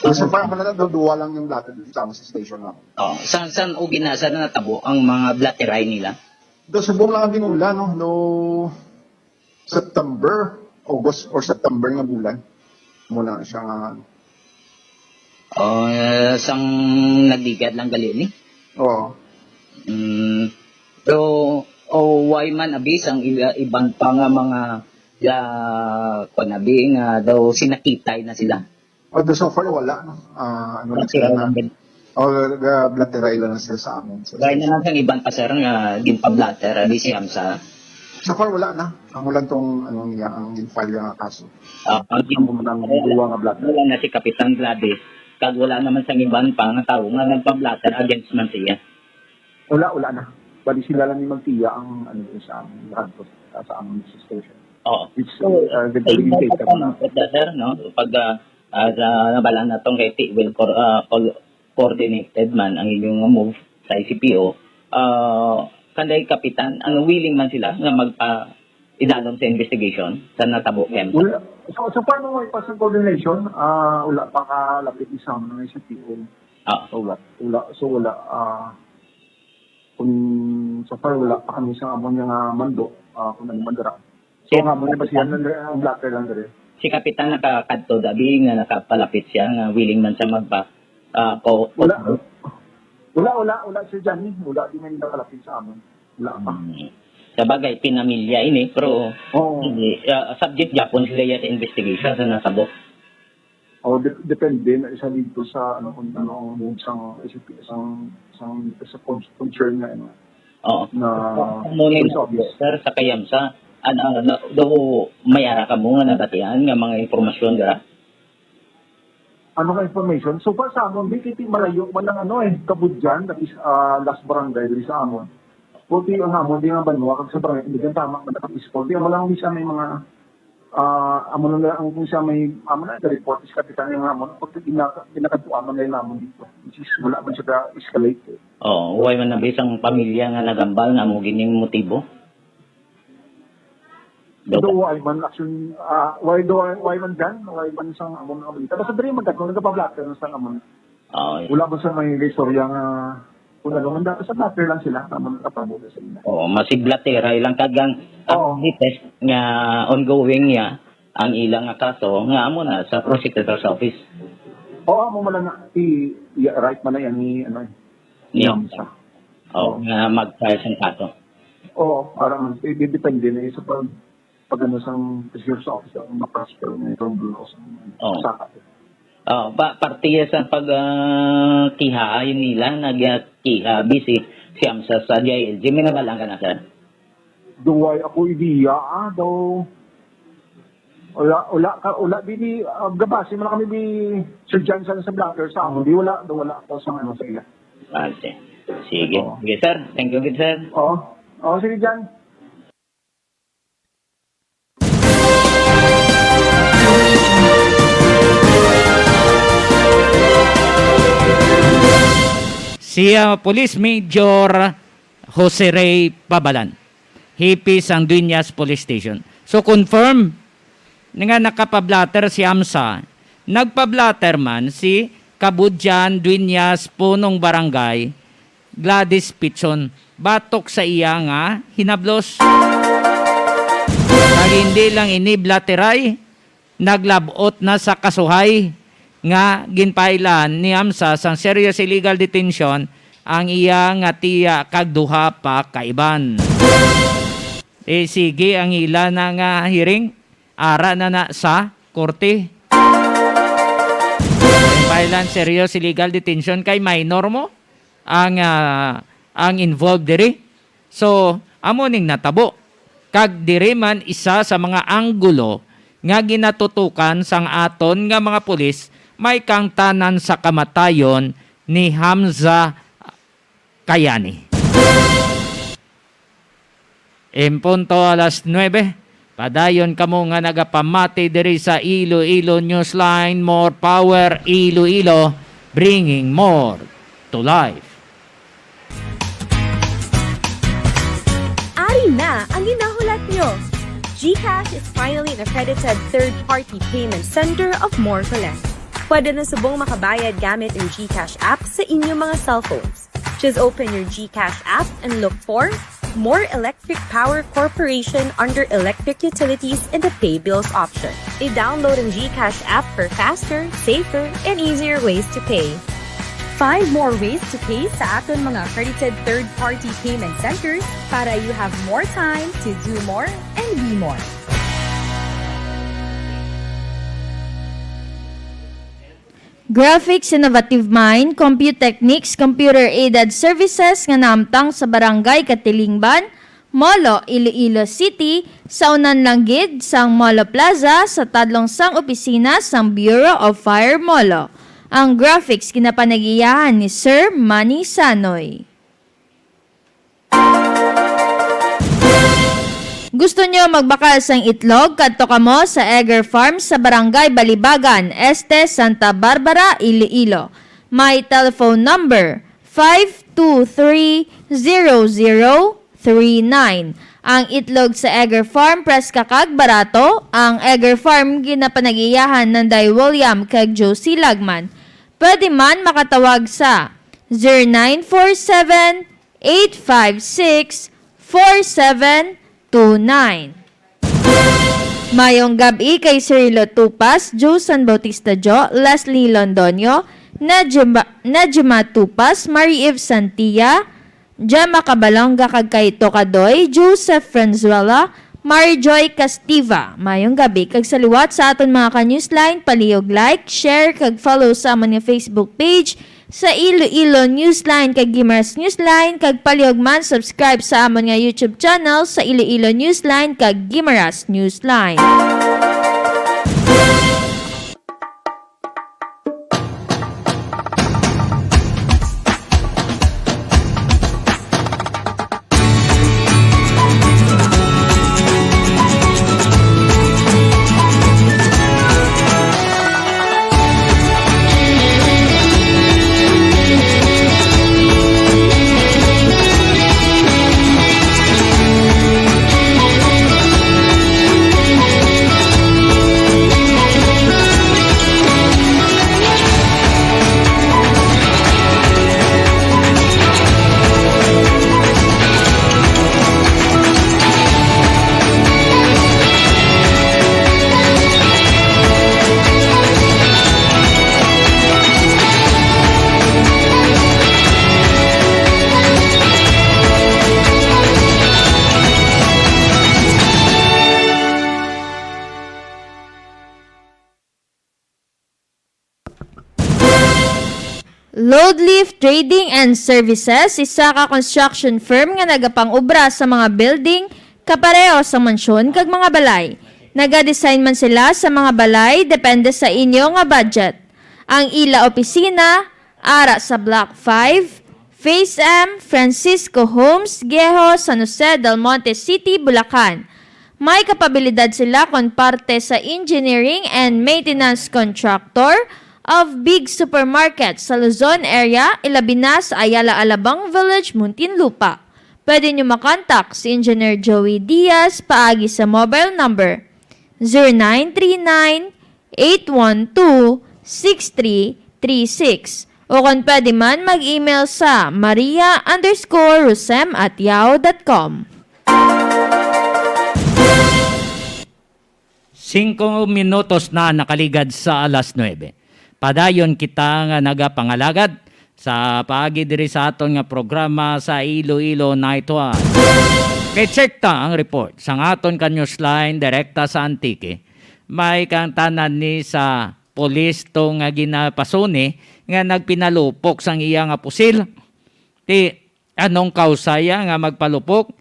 So, so far, wala na, duwa lang yung blotter dito sa, sa station namin. Oh, san, san o gina-, san natabo ang mga blatteray nila? Do, subong lang ang ginula, no? Do, September, August or September nga bulan. Muna siya nga, ano. Oh, sang nagligad lang gali ni? Oo. Mm. So, oh, why man abi sang iba, iban pa nga mga, ah, kuwan abi nga daw sinakitay na sila? Although so far, wala, no? Ah, ano lang sila na, o, ga-, blatteray lang sila sa amon. So, gaya na lang sang iban pa, sir, nga ginpa-blatter, ah, di siyam sa... So far, wala na. Amo lang tong, ano niya, ang gin-file nga kaso. Ah, ang gin-, amo lang ang duwa nga blatter. Wala na si Kapitan Gladys. Kag wala naman sang iban pa nga tawo nga nagpa-blatter against man siya. Wala, wala na. Bali sila lang ni Magtiya ang, ano, sa amon, sa, sa amon station. Oo. Which, so, uh, the sa inyong pagpangit, sir, no? Pag, ah, ah, sa nabal-an naton kay ti-, well, co-, ah, co-, coordinated man ang inyong move sa I C P O, ah, kanday kapitan, ano, willing man sila nga magpa-, idalom sa investigation sa natabo kay Hamza? Wala. So, so paano may pasang coordination? Ah, wala pa kalapit ni sa amon ang I C P O. Ah. So, wala. Wala. So, wala. Ah, kung so far, wala pa kami sa amon nga mando, ah, kung ano man dira. So, si ang amon nga basihan lang diri, ang blotter lang diri. Si Kapitan nakakadto, dabi nga nakapalapit siya, nga willing man siya magpa-, ah, ko-, wala. Wala, wala, wala, Sir Johnny. Wala, di man nakalapit sa amon. Wala pa. Hmm. Sa bagay, pinamilya ini, pero, oo, hindi, ah, subject gyapon sila ya sa investigation sa nasabot. O, de-, depende na isa dito sa, ano, kung ano ang mood sang, sang, sang, sa con-, concern nga, ano, oo, na sa, sa police officer, sir, sa kay Hamza, ano, ano, do, may ara ka mo nga nabatian nga mga impormasyon dira? Ano nga information? So far sa amon, di kiti malayo man ang, ano, eh, Kabudyan, that is, ah, last barangay diri sa amon. Pati ang amon, di nga banwa, kag sa barangay, hindi tama man ang peaceful. Di mo lang, di siya may mga Ah, amo na lang ang kung siya may, amo na, the report is kapitan nga amo, pag ginaka-, ginakadtuan man lang namon dito. Which is, wala man siya ka-escalate, eh. Oo, way man na bisang pamilya nga nagambal nga amo gining motibo? Daw, way man action, ah, way do, way man dyan, way man sang amo na balita. Basta diri man dyan, kung nagpa-blotter na sang amo na. Oo. Wala ba sa may istorya nga kung ano man, dapat sa blotter lang sila, tama, nakapabot sa ila. Oo, masiblateray lang kag ang, ang, oo, latest nga ongoing niya, ang ilang nga kaso, nga amo na sa prosecutor's office. Oo, amo man lang na, i-, i-, right man na yan ni, ano, eh, ni Hamza. Oo, oo, nga mag-file sang kaso. Oo, para man, i-, depende na yun sa pag-, pag ano sang procedure sa office, ang ma-prosper na itong bulo sa, oo, saka. Oh, pa-, parte ya sa pag, ah, kiha, ayun nila, nagkiha, busy si Hamza sa J I L G. May nabal-an ka na, sir? Duway ako idea, ah, daw. Wala, wala ka, wala, bini, ah, gabasi man kami bi, Sir Jan, sa, sa blotter sa amo. Di wala, daw wala ako sa ano sa iya. Ah, okay. Sige. Oo. Sige, sir. Thank you, good sir. Oo. Oo, sige, Jan. Si, ah, Police Major Jose Ray Pabalan, hepe sang Dueñas Police Station. So, confirm nga nakapablatter si AMSA. Nagpablatter man si Kabudyan Dueñas, punong barangay, Gladys Pichon, batok sa iya nga hinablos. Kag hindi lang ini blateray, naglab-ot na sa kasuhay nga ginpailan ni AMSA sang serious illegal detention ang iya nga tiya kag duha pa ka iban. Eh, sige ang ila na nga hearing, ara na na sa korte. Ginpailan serious illegal detention kay minor mo ang, ah, ang involved diri. So, amo ning natabo. Kag diri man isa sa mga anggulo nga ginatutukan sang aton nga mga pulis may kangtanan sa kamatayon ni Hamza Kayani. En punto alas nuebe, padayon kamo nga nagapamati diri sa Iloilo Newsline. More power, Iloilo, bringing more to life. Ari na ang ginahulat nyo! GCash is finally an accredited third-party payment center of More Collect. Pwede na subong makabayad gamit ang GCash app sa inyong mga cellphones. Just open your GCash app and look for More Electric Power Corporation under Electric Utilities in the Pay Bills option. I-download ang GCash app for faster, safer, and easier ways to pay. Find more ways to pay sa aton mga accredited third-party payment centers para you have more time to do more and be more. Graphics Innovative Mind, Computechnics, Computer-Aided Services nga naamtang sa Barangay Katilingban, Molo, Iloilo City, sa unan lang gid sang Molo Plaza, sa tadlong sang opisina sang Bureau of Fire Molo. Ang graphics ginapanag-iyahan ni Sir Manny Sanoy. Gusto nyo magbakal sang itlog? Kadto kamo sa Egger Farm sa Barangay Balibagan Este, Santa Barbara, Iloilo. May telephone number, five two three, zero zero three nine. Ang itlog sa Egger Farm, preska kag barato. Ang Egger Farm ginapanag-iyahan Nanday William kag Josie Lagman. Pwede man makatawag sa zero nine four seven, eight five six, four seven two nine. Mayong gab-i kay Cirilo Tupas, Joe San Bautista Jo, Leslie Londoño, Najima, Najima Tupas, Marie Eve Santia, Gemma Cabalonga kag Kaito Kadoy, Joseph Franzuela, Mary Joy Castiva. Mayong gab-i kag sa liwat sa aton mga ka-Newsline, palihog like, share kag follow sa amon nga Facebook page, sa Iloilo Newsline kag Guimaras Newsline, kag palihog man subscribe sa amon nga YouTube channel sa Iloilo Newsline kag Guimaras Newsline. Loadlift Trading and Services, isa ka construction firm nga nagapang-obra sa mga building kapareho sa mansyon kag mga balay. Nagadesign man sila sa mga balay depende sa inyo nga budget. Ang ila opisina ara sa Block five, Face M, Francisco Homes, Viejo, San Jose del Monte City, Bulacan. May kapabilidad sila kon parte sa engineering and maintenance contractor of big supermarket sa Luzon area, ilabi na sa Ayala Alabang Village, Muntinlupa. Pwede nyo makontak si Engineer Joey Diaz paagi sa mobile number zero nine three nine eight one two six three three six. O kung pwede man, mag-email sa maria underscore rosem at yahoo dot com. Singko minutos na nakaligad sa alas nuebe. Padayon kita nga nagapangalagad sa paagi diri sa aton nga programa sa Iloilo Night Watch. Kay check ta ang report sang aton ka newsline direkta sa Antique. May kang tanan ni sa pulis to nga ginapasuni nga nagpinalupok sang iya nga pusil. Ti anong kausa ya nga magpalupok?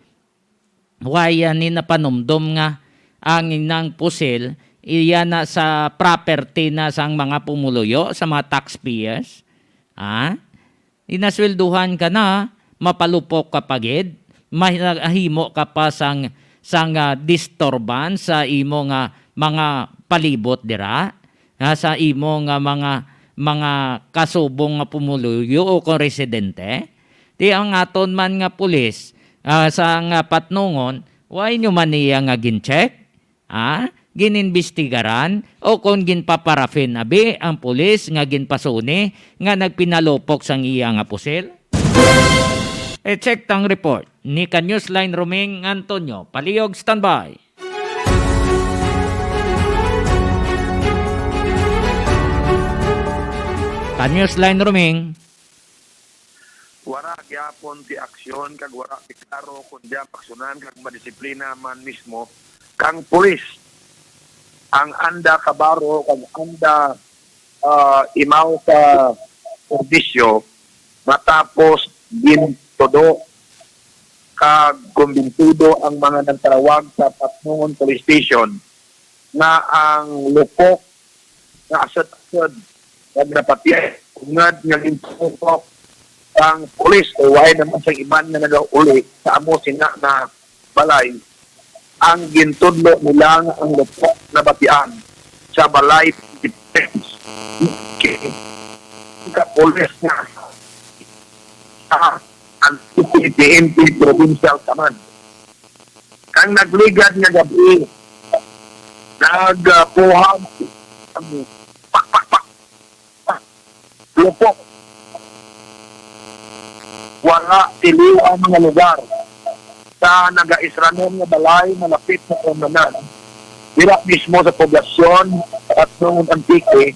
Wala ni napanumdom nga ang nang pusil iya na sa property na sang mga pumuluyo, sa mga taxpayers? Ha? Inaswelduhan ka na, mapalupok ka pa gid, mahimo ka pa sang sang ah, disturbance sa imo nga mga palibot dira, ha, sa imo nga mga mga kasubong nga pumuluyo o kon residente. Ti ang aton man nga pulis ah, sa nga patnungon, why nyo man niya nga gin-check? Ah, ginimbestigaran o kon ginpaparafin abi ang pulis nga ginpasuni nga nagpinalupok sang iya nga pusil? I-check tang report ni ka Newsline Roming Antonio. Palihog, standby. Ka Newsline Roming. Wara gyapon ti aksyon kag wara ti klaro kon diya maksunan kag madisiplina man mismo kang pulis. Ang anda kabaro kag anda ah, imaw sa serbisyo matapos gintudo kag kumbinsido ang mga nagtarawag sa Patnongon Police Station nga ang lupok nga asod-asod kag napatiyay ungod nga ginpupok ang pulis o wala naman sa iban nga nagauli sa amo sina nga balay ang gintudlo nila nga ang lupok nabatian sa balay defense ka pulis nga sa ang P N P Provincial Command. Kang nagligad nga gabi, nagpuhag ang pak, pak, pak, pak, lupok. Wala tiliw ang mga lugar sa nagaisranon nga balay malapit sa Pambanan. Dira mismo sa poblasyon at noon Antique,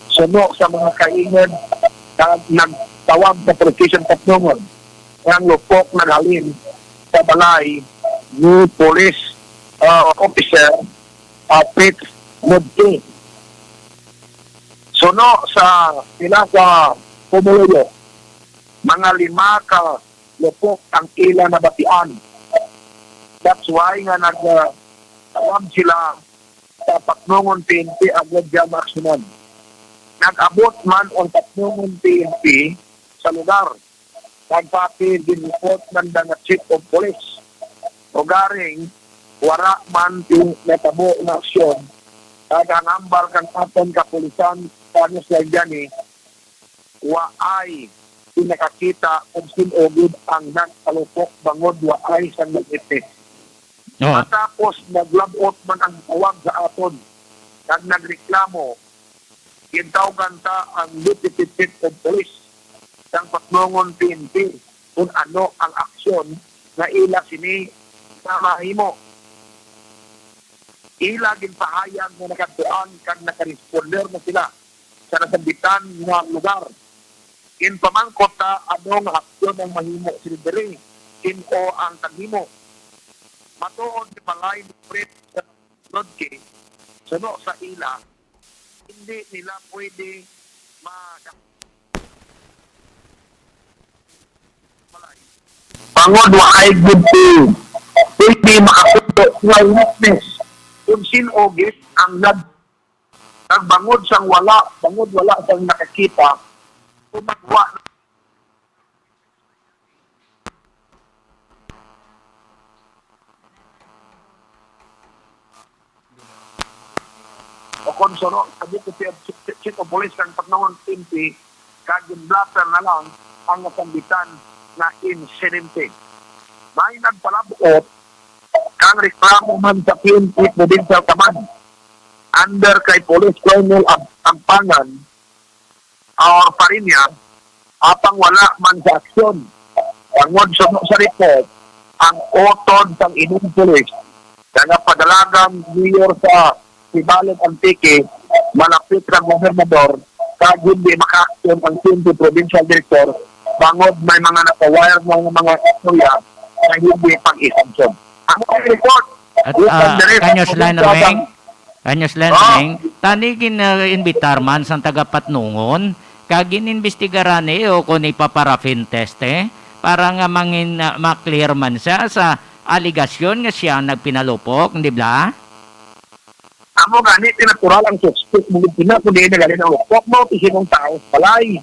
suno sa mga kaingod na nagtawag sa Police Station Patnongon. Ang lupok naghalin sa balay ni Police ah, Officer ah, Fritz Mudki. Suno sa pila ka pumuluyo, mga lima ka lupok ang ila nabatian. That's why nga nag ah, tawag sila sa Patnongon P N P agud siya maaksyonan. Nag-abot man ang Patnongon P N P sa lugar. Nagpati ginreport man da nga chief of police. Ugaring wara man ti natabo nga aksyon, kag ang hambal kang aton kapulisan sa Nusay gani, waay ti nakakita kung sin-o gid ang nagpalupok bangod waay sang nag-witness. Oo. Matapos naglab-ot man ang tawag sa aton kag nagreklamo, gintawgan ta ang Deputy Chief of Police sang Patnongon P N P kung ano ang aksyon nga ila sini nga mahimo. Ila ginpahayag nga nakadtuan kag nakaresponder na sila sa nasambitan nga lugar. Ginpamangkot ta ano nga aksyon ang mahimo sila diri, sin-o ang naghimo. Matuod ni balay ni Fred sa Rodke, suno sa ila, hindi nila pwede ma- Bangod waay gid ti pwede makasundo nga witness kung sin-o gid ang nag-, nagbangod sang wala, bangod wala sang nakakita, kung magwa Konsoro sa Deputy Chief of Police kang Patnongon P N P, kag ginblatter na lang ang nasambitan nga insidente. May nagpalab-ot kang reklamo man sa P N P Provincial Command under kay Police Colonel Ag-, Agpangan or Parinya, apang wala man sa aksyon. Tungod suno sa report, ang utod sang ining pulis nga padalagan mayor sa Sibalom, Antique, malapit sa gobernador, kag hindi makaaksyon ang P N P Provincial Director bangod may mga nakawire nga mga istorya nga hindi pag-isanction. Ang report, At, ah, Andres, Kanyos Line Sabang. Ring, Kanyos Line Oh. Ring, tani gin, ah, invitar man sang taga Patnongon, kag gin-imbestigaran ni o kung ipaparaffin test, eh, para nga mangin-, ah, ma-clear man siya sa aligasyon nga siya ang nagpinalupok, di ba? Amo gani, ti natural ang suspect mo gid sila kung diin nagaling ang lupok mo, ti sinong tao sa balay.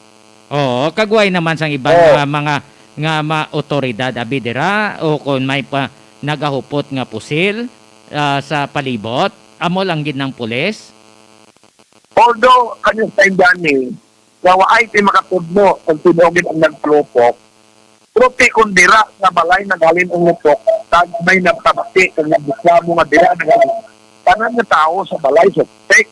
Oo, kag wala naman sang iban Oo. nga mga, nga ma-, otoridad abi dira, o kung may pa nagahupot nga pusil, ah, sa palibot, amo lang gid ang pulis. Although, kanyang time gani, nga waay ti makatudlo kung sino gid ang nagpalupok. Pero ti kung dira nga balay naghalin ang lupok, kag may nagpabati kag nagreklamo nga dira naghalin, tanan nga tawo sa balay suspek.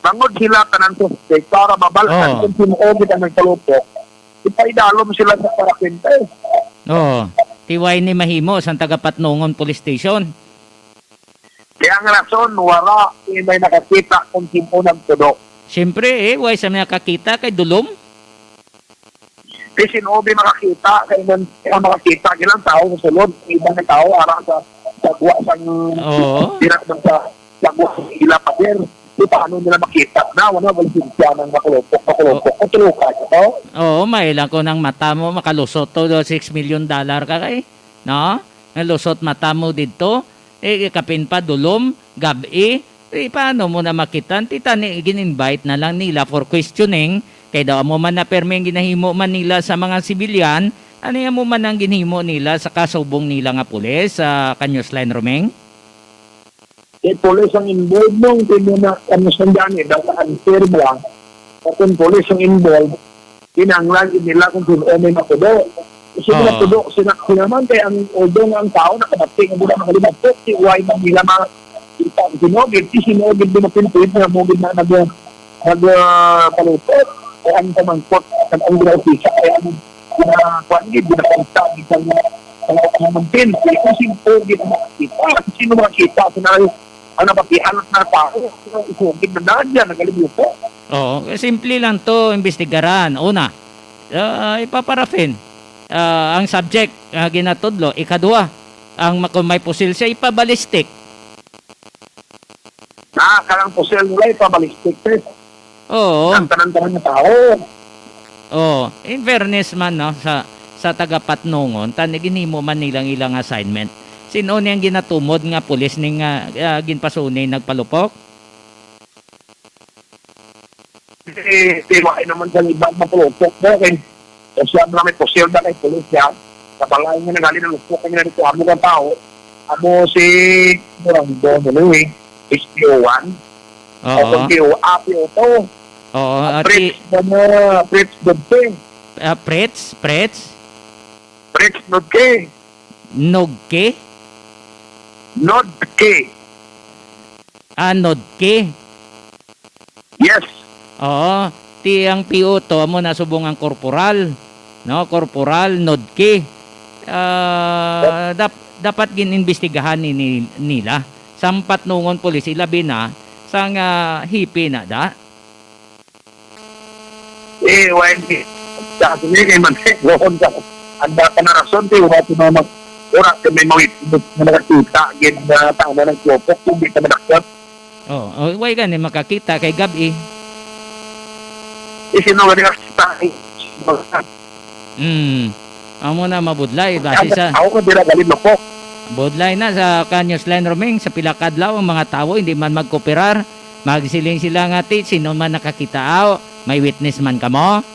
Bangod sila tanan suspek, para mabal-an Oo. kung sino gid ang nagpalupok, ipaidalom sila sa paraffin test. Oo. Ti wala ni mahimo sang taga Patnongon Police Station. Kaya ang rason, wala ni may nakakita kung sino nagtudo. Siyempre, eh, wala sa mga kakita kay dulom. Kay sino di makakita, kay man, ang makakita, ilang tao sa sulod, iba nga tao, ara sa, sa guwa sang, Oo. dira man sa, sa guwa sa ila pader. Di paano nila makita na, wala, wala siya ng makulupok, makulupok, O- kutulukan, no? Oo, may lang ko ng mata mo, makalusot to, do six million dollar ka kay, no? Nalusot mata mo didto, eh, kapin pa, dulom, gab-i, eh, paano mo na makita? Ti tani, gin-invite na lang nila for questioning, kay daw amo man na permi ang ginahimo man nila sa mga sibilyan, ani amo man ang ginhimo nila sa kasubong nila nga pulis, sa Kanyos Line, Romeng? Eh, pulis ang involved nung, di mo na, ano, sandani, dapat unfair ba? Kung pulis ang involved, kinahanglan gid nila kung sino may matudo. Kasi Oo. matudo, sila, sila man, kay ang, although nga ang tao nakabati nga mura makalimabot, si why man nila ma-, kita ang sino gid, si sino gid di mapinpit nga mo gid na nag-, nag-, ah, palupot. Kay ang pamangkot, ang, ang ginausisa, kay ang, ah, kuwan gid, ginapangita, gid ang, ang, ang pamangkin. Kay kung sino gid ang makakita, kung sino makakita, sila ang nabatian na tao, ang isugid na daan yan, nagalimutan. Oo, simple lang to, imbestigaran. Una, ah, ipaparafin, ah, ang subject nga ginatudlo. Ikaduha, ang ma-, kung may pusil siya, ipabalistik. Na, kanang pusil nila, ipabalistik, eh. Oo. Ang tanan-tanan nga tao. Oo. In fairness man, no, sa, sa taga Patnongon, tani ginhimo man nilang ilang assignment. Sino ni ang ginatumod nga pulis ning, ah, ah, ginpasuni nagpalupok? Eh, di ba, eh, naman sa iba, mapalupok na, eh. Kasi ang mga may pusil na kay pulis yan, sa balay nga nagaling ang lupok, ang reklamo ng tao, amo si Durango, ano, eh, H P O one. Oo. O kung P O, ah, P O two. Oo, Ah, ati- Fritz, ano, Fritz Dodge. Ah, Fritz? Fritz? Fritz Nodke. Nogke? Nodke. Ah, Nodke. Yes. Oo. Ti ang P O to, amo na subong ang korporal. No, Korporal Nodke. Ah, dap-, dapat gin-imbestigahan ni, ni, nila. Sang Patnongon Police, ilabi na sang, ah, hipi na da. Eh, why di? Sa akin, eh, kay man, eh, doon sa, ang data na rason, eh, wala ko na mag-, wala ko may mawit-, na nakakita, gid na tama ng grupo, kung di ka madakot. Oh, oh, why gani makakita kay gab-i? Eh, sino gani nakakita? Hmm. Amo na mabudlay, base sa Ako ko, di na galing lupok. Budlay na sa Kanyos Line, Roming, sa pila ka adlaw ang mga tawo hindi man magkooperar. Magsiling sila nga, "Ti, sino man nakakita, aw? May witness man kamo?"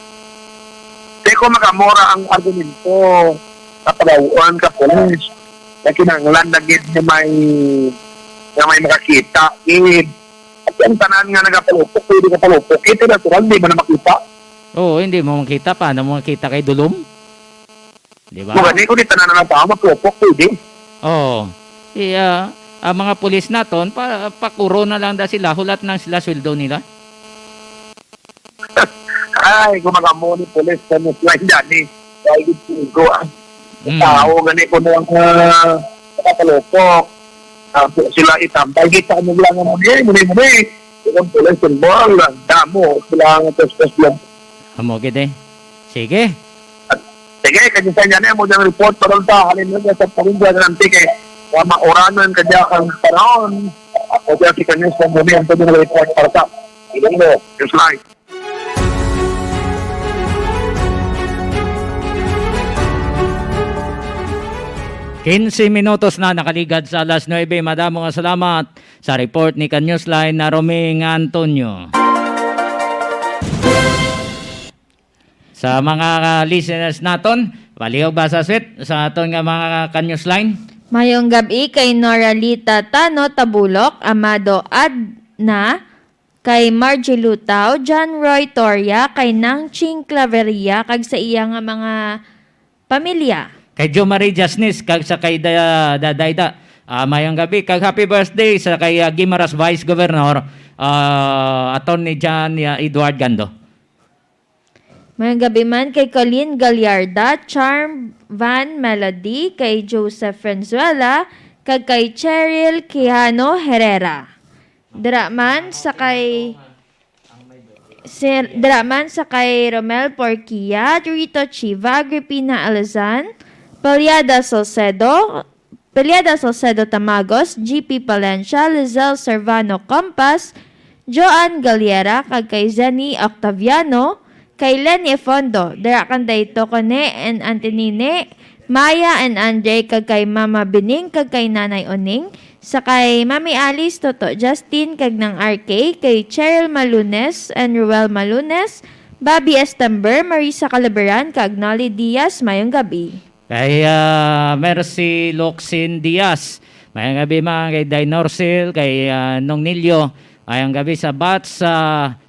Di ko makamura ang argumento sa pagawon ka pulis. Na kinahanglan na gid nga may, nga may makakita gid. Ang tanan nga nagapalupok, pwede ka palupok. Ito natural, di man na makita. Oo, hindi mo makita. Paano mo makita kay dulom? Di ba? Kung gani, kung di tanan na lang tao, mapalupok, pwede. Oo. Iya, ang mga pulis naton, pa, pakuro na lang da sila, hulat nang sila sweldo nila. Ay, kung magamo ni pulis sa Miss Line, Danny, why did you go, ah? Mm. Tao, gani ko na ang, ah, nakapalupok. Tapos sila itambay, kita mo lang ang muli, muli, muli. Kung pulis, ang ball, ang damo, sila ang trespass lang. Amo gid eh. Sige. Sige, kanya sa inyo na mo diyang report, parang ta, halin mo sa Parinda ng Antique, eh. Wa mauranan ka diya ang panahon. Ako diya si Kanyas, kung muli ang pwede na report para sa Ilonggo, News Live. Quince minutos na nakaligad sa alas nuebe. Madamo nga salamat sa report ni Kanyusline na Roming Antonio. Sa mga listeners naton, palihog ba sa sweet sa aton nga mga Kanyusline? Mayong gab-i kay Noralita Tano Tabulok, Amado Adna, kay Margie Lutao, John Roy Toria, kay Nang Ching Claveria, kag sa iya nga mga pamilya. Kay Jo Marie Jasnis, kag sa kay Da-, Da-, Dayda. Ah, mayong gabi, kag happy birthday sa kay, ah, Guimaras Vice Governor, ah, Attorney John, ah, Edward Gando. Mayong gabi man kay Colleen Gallarda, Charm Van Melody, kay Joseph Franzuela, kag kay Cheryl Quijano Herrera. Dira man sa kay Sir, dira man sa kay Romel Porquia, Rito Chiva, Agripina Alazan, Paliada Salcedo, Paliada Salcedo Tamagos, G P Palencia, Lizelle Servano Compas, Joan Galiera, kag kay Zenny Octaviano, kay Lenny Fondo, dira kan Dayto Cone and Antonine, Maya and Andre, kag kay Mama Bining, kag kay Nanay Oning, sa kay Mami Alice, Toto Justin, kag Nang R K, kay Cheryl Malunes and Ruel Malunes, Bobby Estember, Marisa Calaberan, kag Nolly Diaz, mayong gabi. Kay, ah, Mercy Locsin Diaz, mayong gabi man kay Day Norcel, kay, ah, Nong Nilio, mayong gabi sa batch sa,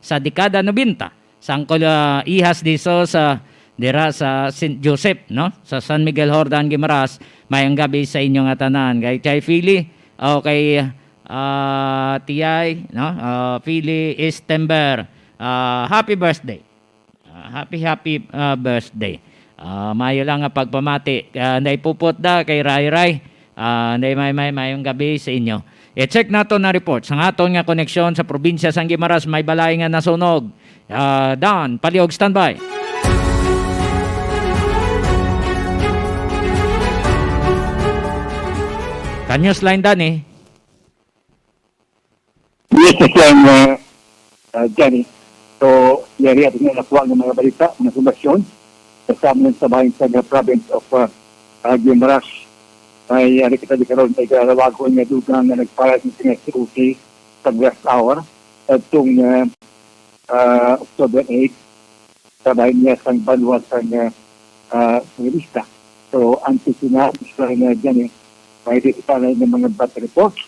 sa dekada nobenta. Sangkol, ah, Ihas de Sosa, dira sa Saint Joseph, no? Sa San Miguel Jordan, Guimaras, mayong gabi sa inyo nga tanan. Kay, kay Philly, o kay, ah, Tiyay, no? Ah, Philly Estember, ah, happy birthday. Ah, happy, happy, ah, birthday. Ah, mayo lang nga pagpamati. Ah, Nay Pupot da, kay Ray Ray. Ah, Nay May May, mayong gabi sa inyo. I-check nato na report sa aton nga koneksyon sa probinsya sang Guimaras, may balay nga nasunog. Ah, Dan, palihog, standby. Kanyos line, Dan, eh. Yes, sir, uh, uh, Johnny. So, yari ato nga nakuha ng mga balita, mga impormasyon. Sa amin sa bahin sa province of, uh, uh, Guimaras. May, uh, kita di karon, may kalawagon nga dugang nga nagpara sa mga C O C sa rush hour. Sa itong, uh, uh, October eight, sa bahin niya sa banwa sa, uh, uh, Buenavista. So, antes na, sa nga dyan eh, may di pa na yung mga bad reports.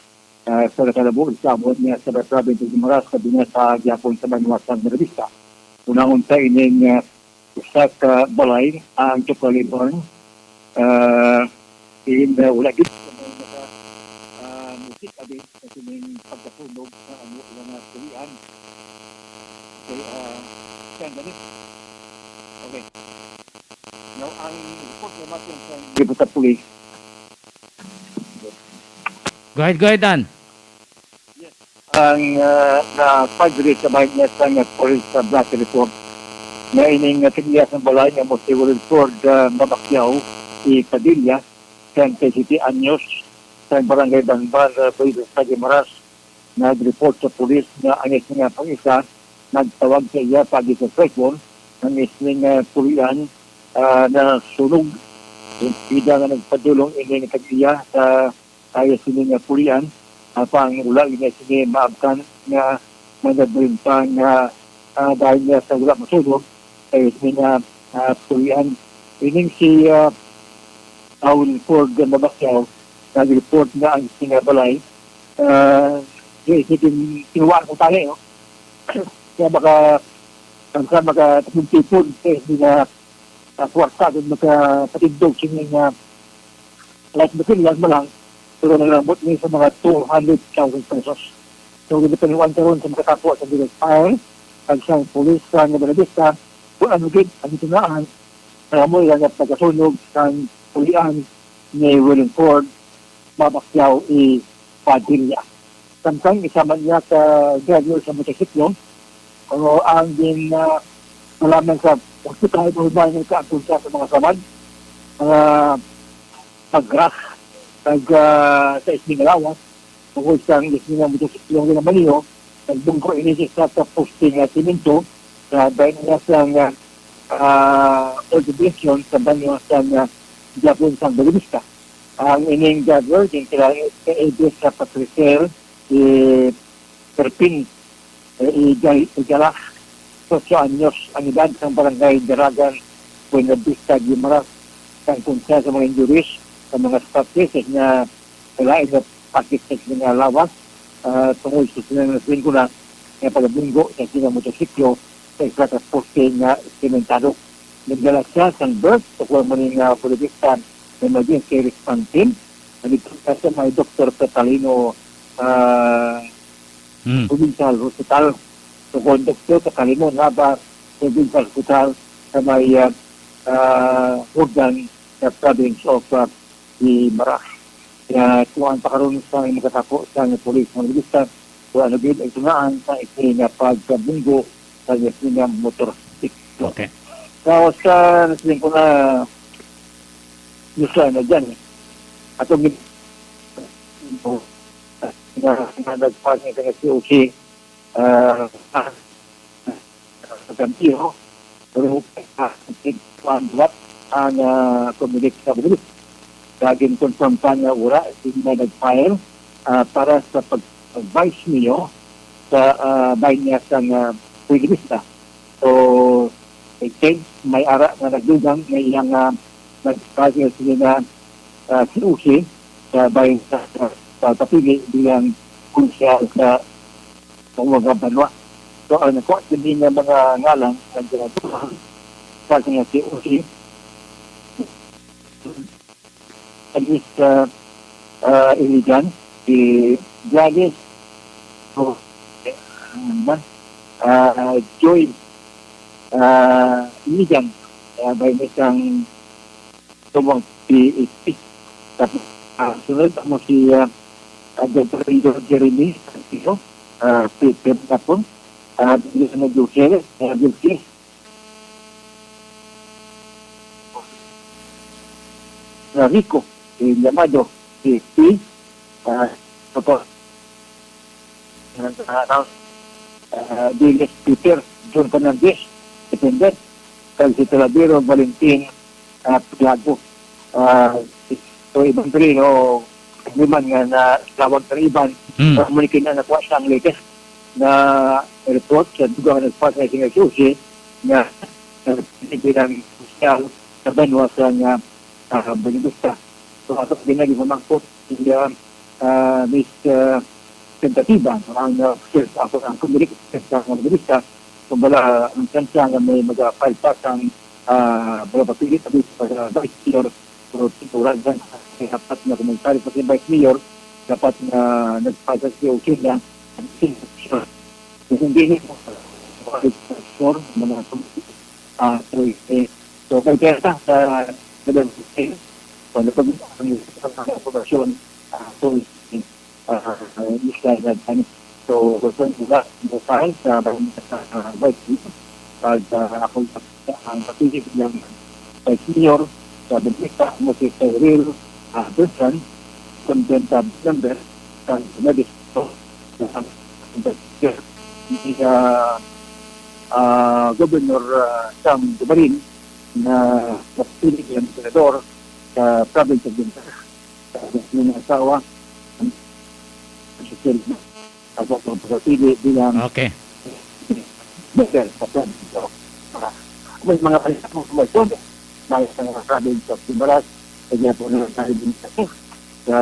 Ah, sa nakalabo, sa abot niya sa province of Guimaras, sa Binas, sa gihapon sa banwa sa Buenavista. Unahon sa ining, ah, usa ka balay ang Chocolate Barn. Ah, in, ah, wala gid sa mga naka, ah, musik abi sa sining pagkasunog sa amo nga pulian. Okay, ah, siya gani. Okay. Now, ang report naman sa Gibota Police. Go ahead, go ahead, Dan. Yes. Ang, ah, na padre sa bahay niya sa nga Forest sa Blas Report na ining, ah, tigya sa balay nga mo si Wilford, ah, Mabakyaw, si Padilla, treinta y siete anyos, sa barangay Banban, ah, Provincia sa Guimaras, nag-report sa pulis nga ang isa nga pag-isa nagtawag sa iya pagi sa cellphone, ang isling, ah, pulian, ah, na sunog. Bida nga nagpadulong ini nga tag-iya sa kaya sini nga pulian, apang wala gid niya sini maabtan nga managbalintang nga, ah, dahil niya sa wala masunog, kaya sini nga, ah, pulian. Ining si, ah, Paul Ford nga Mabakyaw, nag-report nga ang sini nga balay, ah, Kaya sige, kinuhaan ko tayo, no? Kaya baka, ang sa mga tipon-tipon, eh, hindi na, ah, kwarta, kung makapatindog sini nga light materials man lang, pero naglambot ni sa mga two hundred thousand pesos. So, ginapanuan karon sa makatapo sa Village Fire, kag sa pulis sa Buenavista, kung ano gid ang tunaan, nga amo lang ang pagkasunog sang pulian ni William Ford, Mabakyaw i Padilla. Samtang isa man niya ka driver sa motorsiklo, o ang gin, ah, malaman sa hospital, kung ba niya kaangkon siya sa mga samad, mga pag-crash, nag, ah, sa isning lawas, tungod sa isning nga motorsiklo nga ginamaniho, nagbunggo ini sa isa ka poste nga semento sa bayan niya sa nga, ah, Old Division sa banwa sa nga Japon sa Buenavista. Ang ining driver, ginkilala sa alias sa Patricia, si Perpin, eh, Igay-, Igala, otso anyos ang edad, sang barangay Daragan, Buenavista, Guimaras, sang kunsa sa mga injuries sa mga scratches nga wala nga pakit sa mga lawas, ah, tungod sa sila nga singkula nga pagabunggo sa sila motorsiklo sa isa ka poste nga sementado. Nagdala siya sang birth, o kung mo nga Buenavista Emergency Response Team, nandito siya sa may Doktor Catalino, ah, Mm. Provincial Hospital. So, kung Doktor Catalino Nava Provincial Hospital sa may, ah, ah, Hugdan, sa province of, ah, Guimaras. Kaya kuhaan pa karon sa makatapo sa police ng Buenavista, kung ano gid ang tunaan sa isini nga pagkabunggo sa isini nga motorsiklo. Okay. Tapos, ah, nasiling ko na, Yusra na dyan, eh. Atong gin-, na, na nagpangit ang C O C, ah, ah, sa Campejo, pero, ah, ang buhat ang, ah, Comelec sa Bulis. Kaya gin-confirm pa nga wala sila nag-file, ah, para sa pag-, pag-vice mayor sa, ah, bayan niya sa, ah, Buenavista. So, I think may ara nga nagdugang nga iyang, ah, nag-file sila na, ah, C O C sa bayan sa, sa, sa Tapili bilang konsyal sa, sa mga banwa. So, ang nakuha sila nga mga ngalan, nagdugang sa mga C O C, Alice, ah, ah, Iligan, si Gladys, so, ano ba? Ah, Joy, ah, Iligan, ah, by isang tumang P H P. Tapos, ah, sunod mo si, ah, ah, Doctor Jeremy Castillo, ah, Peter Capon, ah, Dionisio Gutierrez, ah, Gutierrez, Rico, si Llamado, si P, ah, tapos, ah, ah, ah, Diles Peter, John Fernandez, Dependent, kag si Talavero Valentin, ah, Plago. Ah, so, iban diri, no, liman nga na tawag sa iban, Mm. pero muli kina nakuha siya ang latest na report sa dugang nagpasa sa C O C nga, ah, bilang sosyal sa banwa sa nga, ah, Buenavista. So, ato ginagi mamangkot si, ah, ah, Miss, ah, Tentativa, no, ang, ah, first, ako, ang kumilik sa mga Buenavista, kung bala, ang tsansa nga may mag-file pa sang, ah, mga papili, sabi sa, ah, Vice Mayor, pero tingnan lang, kay dapat nga komentaryo pa si Vice Mayor, dapat nga nagpasa si Okinda, kung hindi niya, mga, ah, so, eh, so, kay kaya sa, sa, sa, kung ano pag ang, ang, ang, ah, so, ah, isla na gani. So, gusto nila bukahan sa, sa, ah, Vice Mayor. Pag, ah, ako sa, ang patigil ng Vice Mayor sa Benfica, mo si Cyril, ah, Bertrand, content, ah, member sa Senado. Ni, ah, ah, Governor, ah, Sam Dumarin na napili ang senador sa province of Benfica. Sa mga asawa, ang social na ako ang pagpili bilang Okay. leader sa province. So, ah, may mga balita po sa mga, may mga province of Guimaras, kaya po na tayo din sa, sa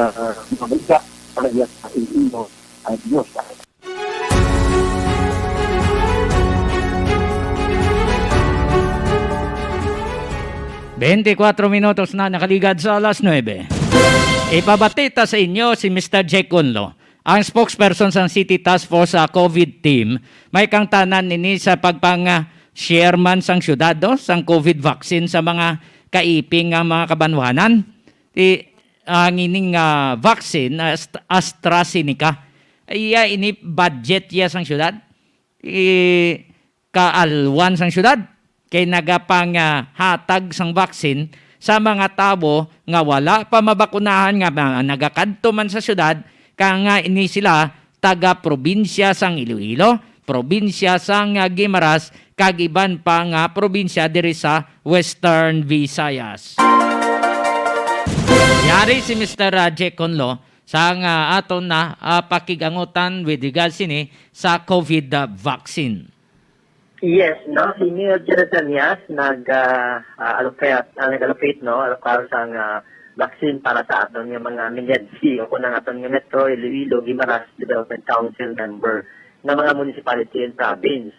mga balita para sa inyo. Bente kuwatro minutos na nakaligad sa alas nuebe. Ipabati ta sa inyo si Mister Jack Conlo, ang spokesperson sang City Task Force sa COVID team. May kangtanan nini sa pagpang, ah, share man sang syudad, no, sang COVID vaccine sa mga kaiping nga mga kabanwanan. Ti, ang ining, ah, vaccine, Ast-, AstraZeneca, iya ini budget iya sang syudad. Ti, kaalwan sang syudad kay nagapang, ah, hatag sang vaccine sa mga tawo nga wala pa mabakunahan nga mga nagakadto man sa syudad, kay nga ini sila taga probinsya sang Iloilo, probinsya sang, ah, Guimaras, kag iban pa nga probinsya diri sa Western Visayas. Yari si Mister Raje Conlo sang, ah, aton na, ah, pakigangutan with regards sini sa COVID, ah, vaccine. Yes, no? Si Mayor Gerald Danias nag, ah, ah, allocate, ah, nag-allocate, no? Alokar sang, ah, vaccine para sa aton nga mga milyadsi o kung ang aton nga Metro Iloilo Guimaras Development Council member nga mga municipality and province.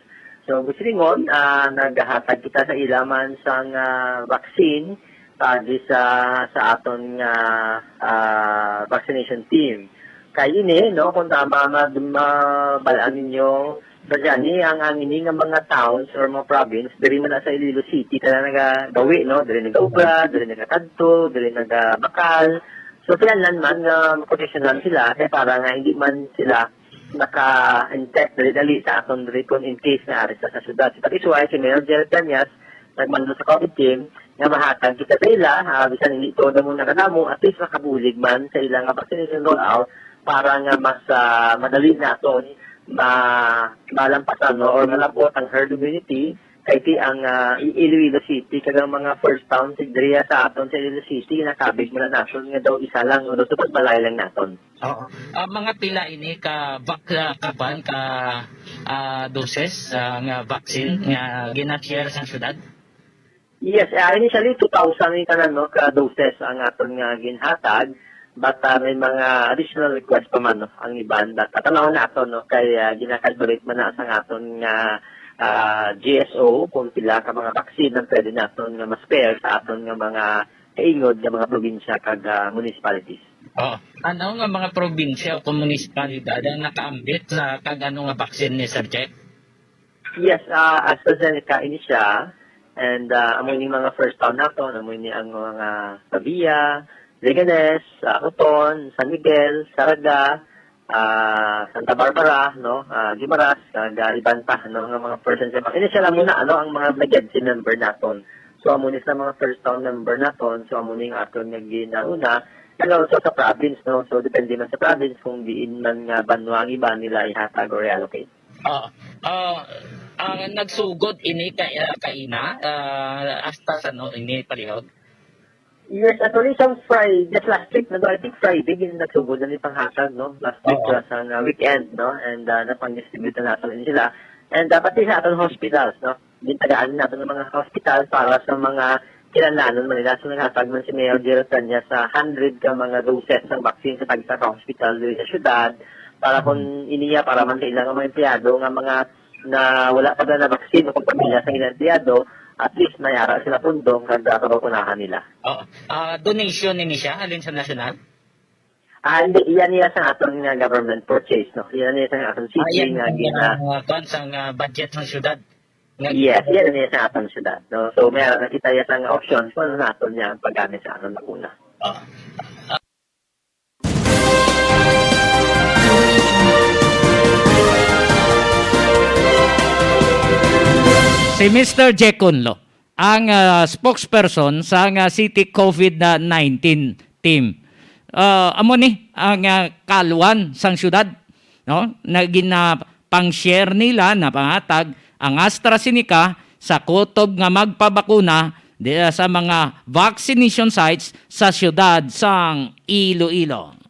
So, gusto ningon, ah, nagahatag kita sa ila man sang, ah, vaccine pagi sa, sa aton nga, ah, vaccination team. Kay ini, no, kung tama, ma-, mabalaan ninyo, sa gani, ang, ang ini nga mga towns or mga province, diri man na sa Iloilo City, tanan nagagawi, no? Diri nagaubra, diri nagatadto, diri nagabakal. So, kinahanglan man nga maproteksyonan sila, kay para nga hindi man sila naka-infect dali-dali sa aton diri kung in case nga ari sa, sa syudad. So, that is why si Mayor Gerald Danias nagmando sa COVID team nga mahatag kita sa ila, ah, bisan hindi to na muna kanamo, at least makabulig man sa ila nga vaccination rollout para nga mas, ah, madali naton ma-, malampasan, no, or malabot ang herd immunity. Kay ti ang, ah, I-, Iloilo City, kag ang mga first town sig diriya sa aton sa Iloilo City, nakabig man na naton nga daw isa lang, o daw sa pagbalay lang naton. Oo. Ah, mga pila ini ka vak-, ah, kaban ka, ah, doses, ah, nga vaccine nga gina-share sa syudad? Yes, ah, initially, two thousand yung tanan, no, ka doses ang aton nga ginhatag, but, ah, may mga additional request pa man, no, ang iban. But, ah, tanaw naton, no, kay, ah, gina-calculate man na sa aton nga, ah, G S O kung pila ka mga vaccine ang pwede naton nga ma-spare sa aton nga mga kaingod nga mga probinsya kag, ah, municipalities. Oh, ano nga mga probinsya o munisipalidad ang nakaambit sa kag ano nga vaccine ni Sir Jack? Yes, ah, AstraZeneca ini siya. And, ah, amo ini mga first town naton, amo ini ang mga Pavia, Leganes, ah, Oton, San Miguel, Zarraga, ah, Santa Barbara, no, ah, Guimaras, kag, ah, iban pa, no, nga mga first and second. Ini siya lang muna, ano, ang mga emergency member naton. So, amo ni sa mga first town member naton, so, amo ni ang aton nga ginauna. And also sa province, no, so, depende man sa province kung diin man nga banwa ang iba nila ihatag or i-allocate. Ah, ah, ang nagsugod ini ka, ah, kaina, ah, hasta sa ano ini palihog? Yes, actually, sa Friday, just last week, no, I think Friday, gid nagsugod na ni panghatag, no? Last week, Oo. Ah, sa, ah, weekend, no? And, ah, napang-distribute na nato rin sila. And, ah, pati sa aton hospitals, no? Gintagaan nato ng mga hospital para sa mga kinahanglanon man nila. So, naghatag man si Mayor Gerald Cañas sa hundred ka mga doses ng vaccine sa tagsa ka hospital diri sa syudad para kung Mm. iniya, para man sa ilang mga empleyado nga mga na wala pa na na-vaccine o pamilya sa ilang empleyado, at least may ara sila pundong kag, ah, kabakunahan nila. Oo. Ah, donation ini siya, halin sa nasyonal? Ah, hindi. Iyan niya sa aton nga government purchase, no? Iyan niya sa aton Ah, city yan nga ang, gina- ah, kuwan sa, ah, budget ng syudad. Nga Yes, gina- iyan niya sa aton syudad, no? So, may ara na kita iya sa nga options kung ano naton niya ang paggamit sa aton bakuna. Ah. Si Mister Jack Conlo, ang, ah, spokesperson sa nga City COVID nineteen team. Ah, amo ni ang, ah, kalwan sang syudad, no? Na gina-, pang-share nila na pangatag ang AstraZeneca sa kutob nga magpabakuna di-, sa mga vaccination sites sa siyudad sang Iloilo.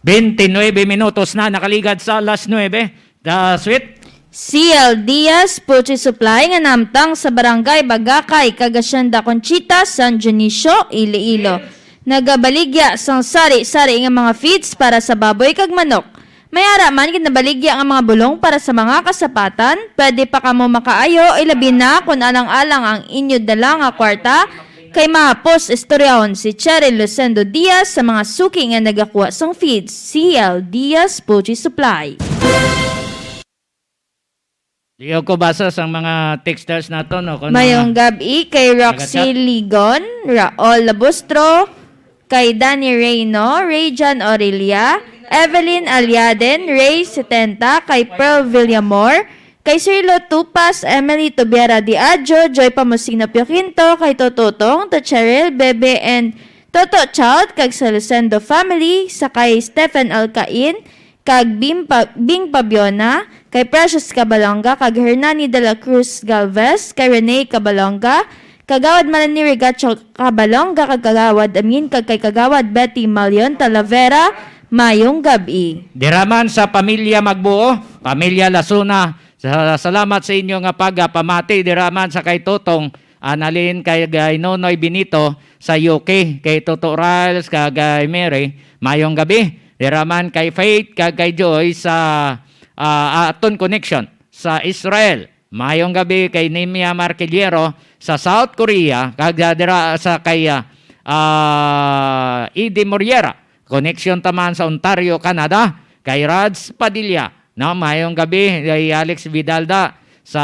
Twenty-nine minutos na nakaligad sa alas nuebe. The sweet. C L Diaz Poultry Supply nga nahamtang sa Barangay Bagakay kag Hacienda Conchita, San Dionisio, Iloilo, nagabaligya sang sari-sari nga mga feeds para sa baboy kag manok. May ara man ginabaligya nga mga bulong para sa mga kasapatan. Pwede pa kamo makaayo, ilabi na kon alang-alang ang inyo dala nga kwarta, kay mahapos istoryahon si Cheryl Lucendo Diaz sa mga suki nga nagakuha sang feeds. C L Diaz Poultry Supply. Liog ko basa sang mga texters nato, no? Kung Mayong mga gab-i kay Roxy Nagachat. Ligon, Raul Labustro, kay Danny Reyno, Rayjan Aurelia, Evelyn Aliaden, Ray Setenta, kay Pearl Villamor, kay Sirlo Tupas, Emily Tubiara Diadio, Joy Pamusino Pioquinto, kay Tototong, Techeril, Bebe, and Toto Child, kag sa Lucendo family, sa kay Stephen Alcain, kag Bing Pa-, Bing Pabiona, kay Precious Cabalonga, kag Hernani de la Cruz Galvez, kay Rene Cabalonga, Kagawad Melanie Regacho Cabalonga, kag Kagawad Amin, kag kay Kagawad Betty Malion Talavera, mayong gab-i. Dira man sa pamilya Magbuo, pamilya Lasuna, sa, salamat sa inyo nga pagapamati. Dira man sa kay Totong Annalyn, kay, kay Nonoy Benito sa U K, kay Toto Riles, kag kay Mary, mayong gabi. Dira man kay Faith, kag kay Joy sa, ah, aton connection sa Israel. Mayong gabi kay Nimia Marquillero sa South Korea, kag, ah, dira sa kay, ah, ah, Eddie Moriera. Connection taman sa Ontario, Canada, kay Rads Padilla. No, mayong gabi kay Alex Vidalda sa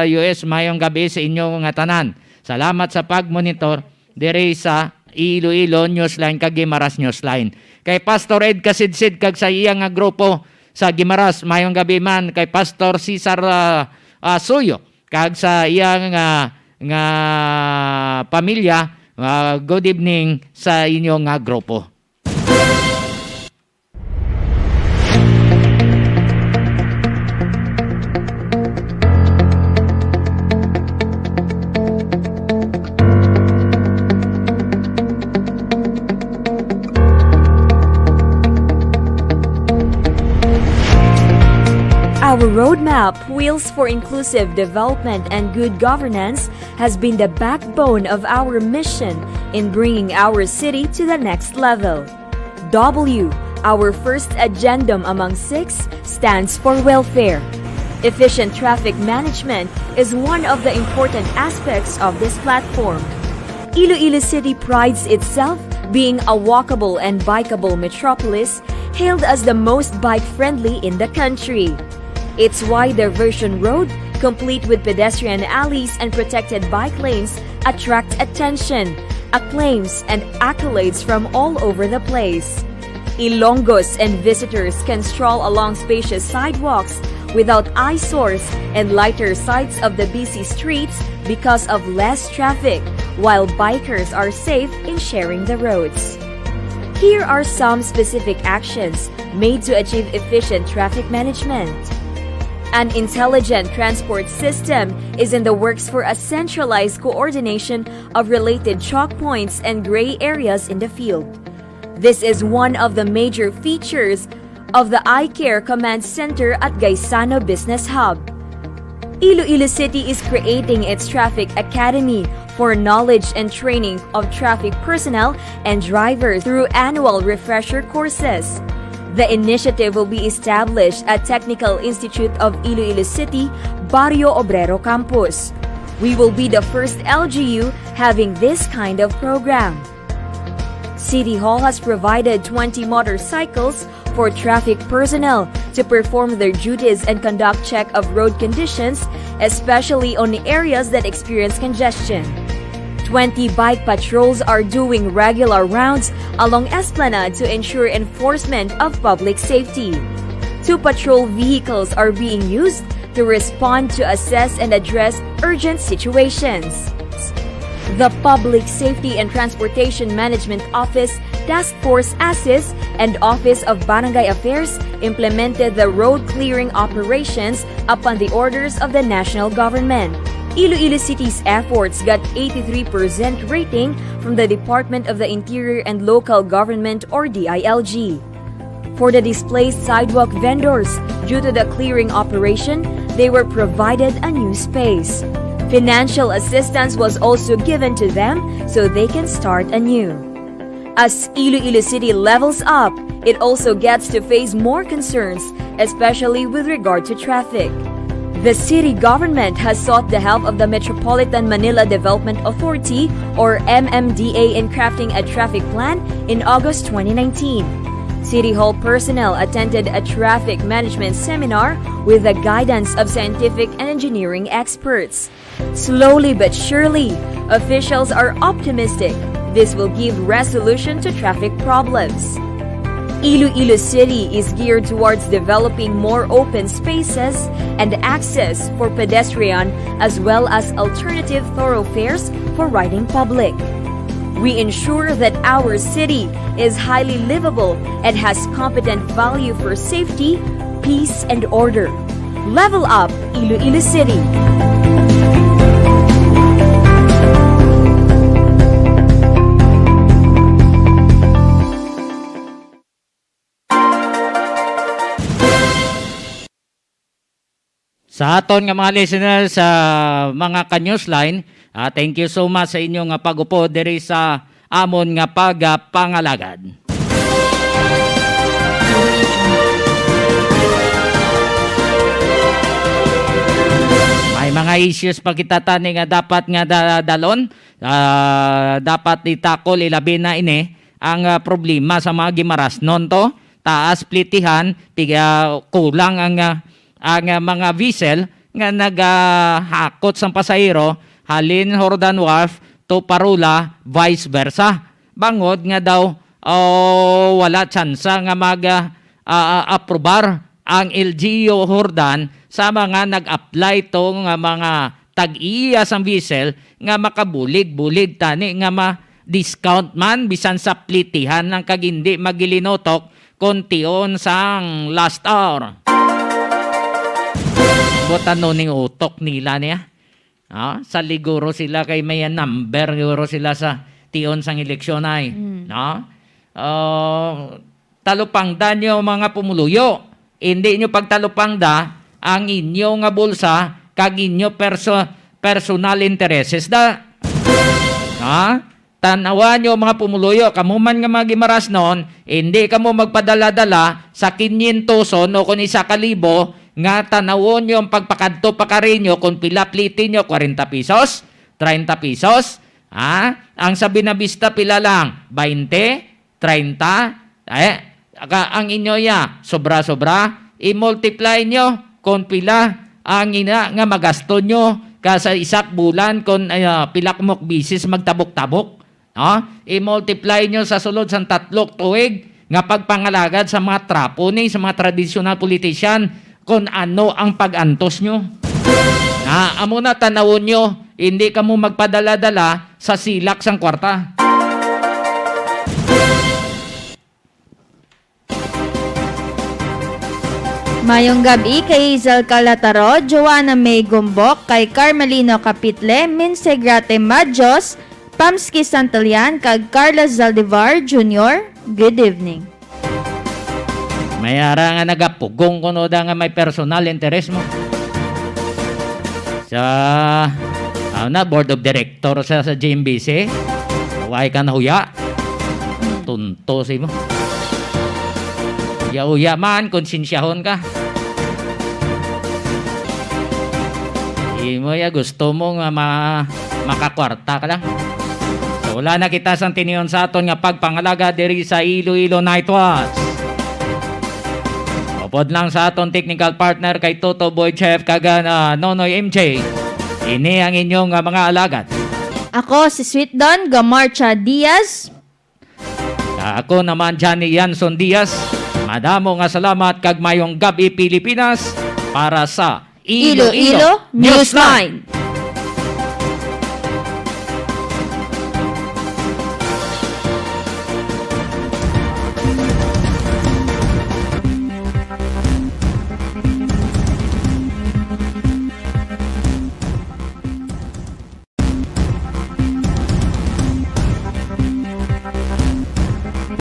U S. Mayong gabi sa inyo nga tanan. Salamat sa pag-monitor diri sa Iloilo Newsline kag Guimaras Newsline. Kay Pastor Ed Kasidsid kag sa iya nga grupo sa Guimaras, mayong gabi man kay Pastor Cesar, ah, ah, Suyo kag sa iya nga, nga pamilya, ah, good evening sa inyo nga grupo. Our roadmap, Wheels for Inclusive Development and Good Governance, has been the backbone of our mission in bringing our city to the next level. W, our first agendum among six, stands for welfare. Efficient traffic management is one of the important aspects of this platform. Iloilo City prides itself being a walkable and bikeable metropolis, hailed as the most bike-friendly in the country. Its wide diversion road, complete with pedestrian alleys and protected bike lanes, attract attention, acclaims, and accolades from all over the place. Ilonggos and visitors can stroll along spacious sidewalks without eyesores and lighter sides of the busy streets because of less traffic, while bikers are safe in sharing the roads. Here are some specific actions made to achieve efficient traffic management. An intelligent transport system is in the works for a centralized coordination of related choke points and gray areas in the field. This is one of the major features of the iCare Command Center at Gaisano Business Hub. Iloilo City is creating its Traffic Academy for knowledge and training of traffic personnel and drivers through annual refresher courses. The initiative will be established at Technical Institute of Iloilo City, Barrio Obrero Campus. We will be the first L G U having this kind of program. City Hall has provided twenty motorcycles for traffic personnel to perform their duties and conduct check of road conditions, especially on areas that experience congestion. Twenty bike patrols are doing regular rounds along Esplanade to ensure enforcement of public safety. Two patrol vehicles are being used to respond to assess and address urgent situations. The Public Safety and Transportation Management Office Task Force ASIS and Office of Barangay Affairs implemented the road clearing operations upon the orders of the national government. Iloilo City's efforts got eighty-three percent rating from the Department of the Interior and Local Government, or D I L G. For the displaced sidewalk vendors, due to the clearing operation, they were provided a new space. Financial assistance was also given to them so they can start anew. As Iloilo City levels up, it also gets to face more concerns, especially with regard to traffic. The city government has sought the help of the Metropolitan Manila Development Authority, or M M D A, in crafting a traffic plan in August twenty nineteen. City Hall personnel attended a traffic management seminar with the guidance of scientific and engineering experts. Slowly but surely, officials are optimistic this will give resolution to traffic problems. Iloilo City is geared towards developing more open spaces and access for pedestrian as well as alternative thoroughfares for riding public. We ensure that our city is highly livable and has competent value for safety, peace, and order. Level up, Iloilo City! Sa aton nga mga listeners, sa mga ka-Newsline, ah, thank you so much sa inyo nga pag-upod diri sa amon nga pagpangalagad. May mga issues pa kita tani nga dapat nga da- dalon. Ah, dapat itakol, ilabi na ini ang, ah, problema sa mga Guimaras non to. Taas plitihan, tiga kulang ang, ah, ang, ah, mga vessel nga nagahakot sang pasahero halin Jordan Wharf to Parola, vice versa. Bangod nga daw, oh, wala tsansa nga mag, ah, ah, ah, aprobar ang L G U Jordan sa mga nag-apply to nga mga tag-iya sang vessel nga makabulig-bulig tani nga ma-discount man bisan sa plitihan lang kag hindi magilinutok kon tion sang last hour. Butano ning utok nila niya. Ah, sa liguro sila kay may number guro sila sa tion sang eleksyon ay. Mm. No? Ah, talupangda nyo mga pumuluyo. Hindi nyo pagtalupangda ang inyo nga bulsa kag inyo perso-, personal intereses da. Ha? Tan-awan nyo mga pumuluyo, kamo man nga mga Guimaras non, hindi kamo magpadala-dala sa kinyentoson o kon isa ka libo nga tan-awon nyo ang pagpakadto pa karinyo kung pila pliti nyo, kwarenta pesos, treinta pesos, ha? Ang sa Buenavista pila lang, baynte, treinta, eh, ka, ang inyo ya, sobra-sobra, i-multiply nyo kung pila ang ina nga magasto nyo ka sa isak bulan kung, ah, pila kumok bisis magtabok-tabok, no? I-multiply nyo sa sulod sang tatlok tuig nga pagpangalagad sa mga trapo ni, sa mga traditional politician, kung ano ang pag-antos nyo. Na, amo na, tanawon nyo, hindi kamo magpadala-dala sa silak sang kwarta. Mayong gab-i kay Hazel Calataro, Joanna May Gumbok, kay Carmelino Capitle, Minse Grate Madjos, Pamski Santilian, kag Carlos Zaldivar Junior. Good evening. May ara nga nagapugong kuno da nga may personal interest mo. Sa, ano na, board of director sa, sa G M B C. Way ka nahuya. Tunto si mo. Uya-uya man, konsensyahon ka. Imo ya, gusto mo nga ma-, makakwarta ka lang. So, wala na kita sang tinion sa aton nga pagpangalaga diri sa Iloilo Night Watch. Upod lang sa aton technical partner kay Toto Boy Chef kag, ah, Nonoy M J. Ini ang inyong, ah, mga alagad. Ako si Sweet Don Gamarcha Diaz. Ako naman, Johnny Yanson Diaz. Madamo nga salamat kag mayong gab-i, Pilipinas, para sa Iloilo Newsline.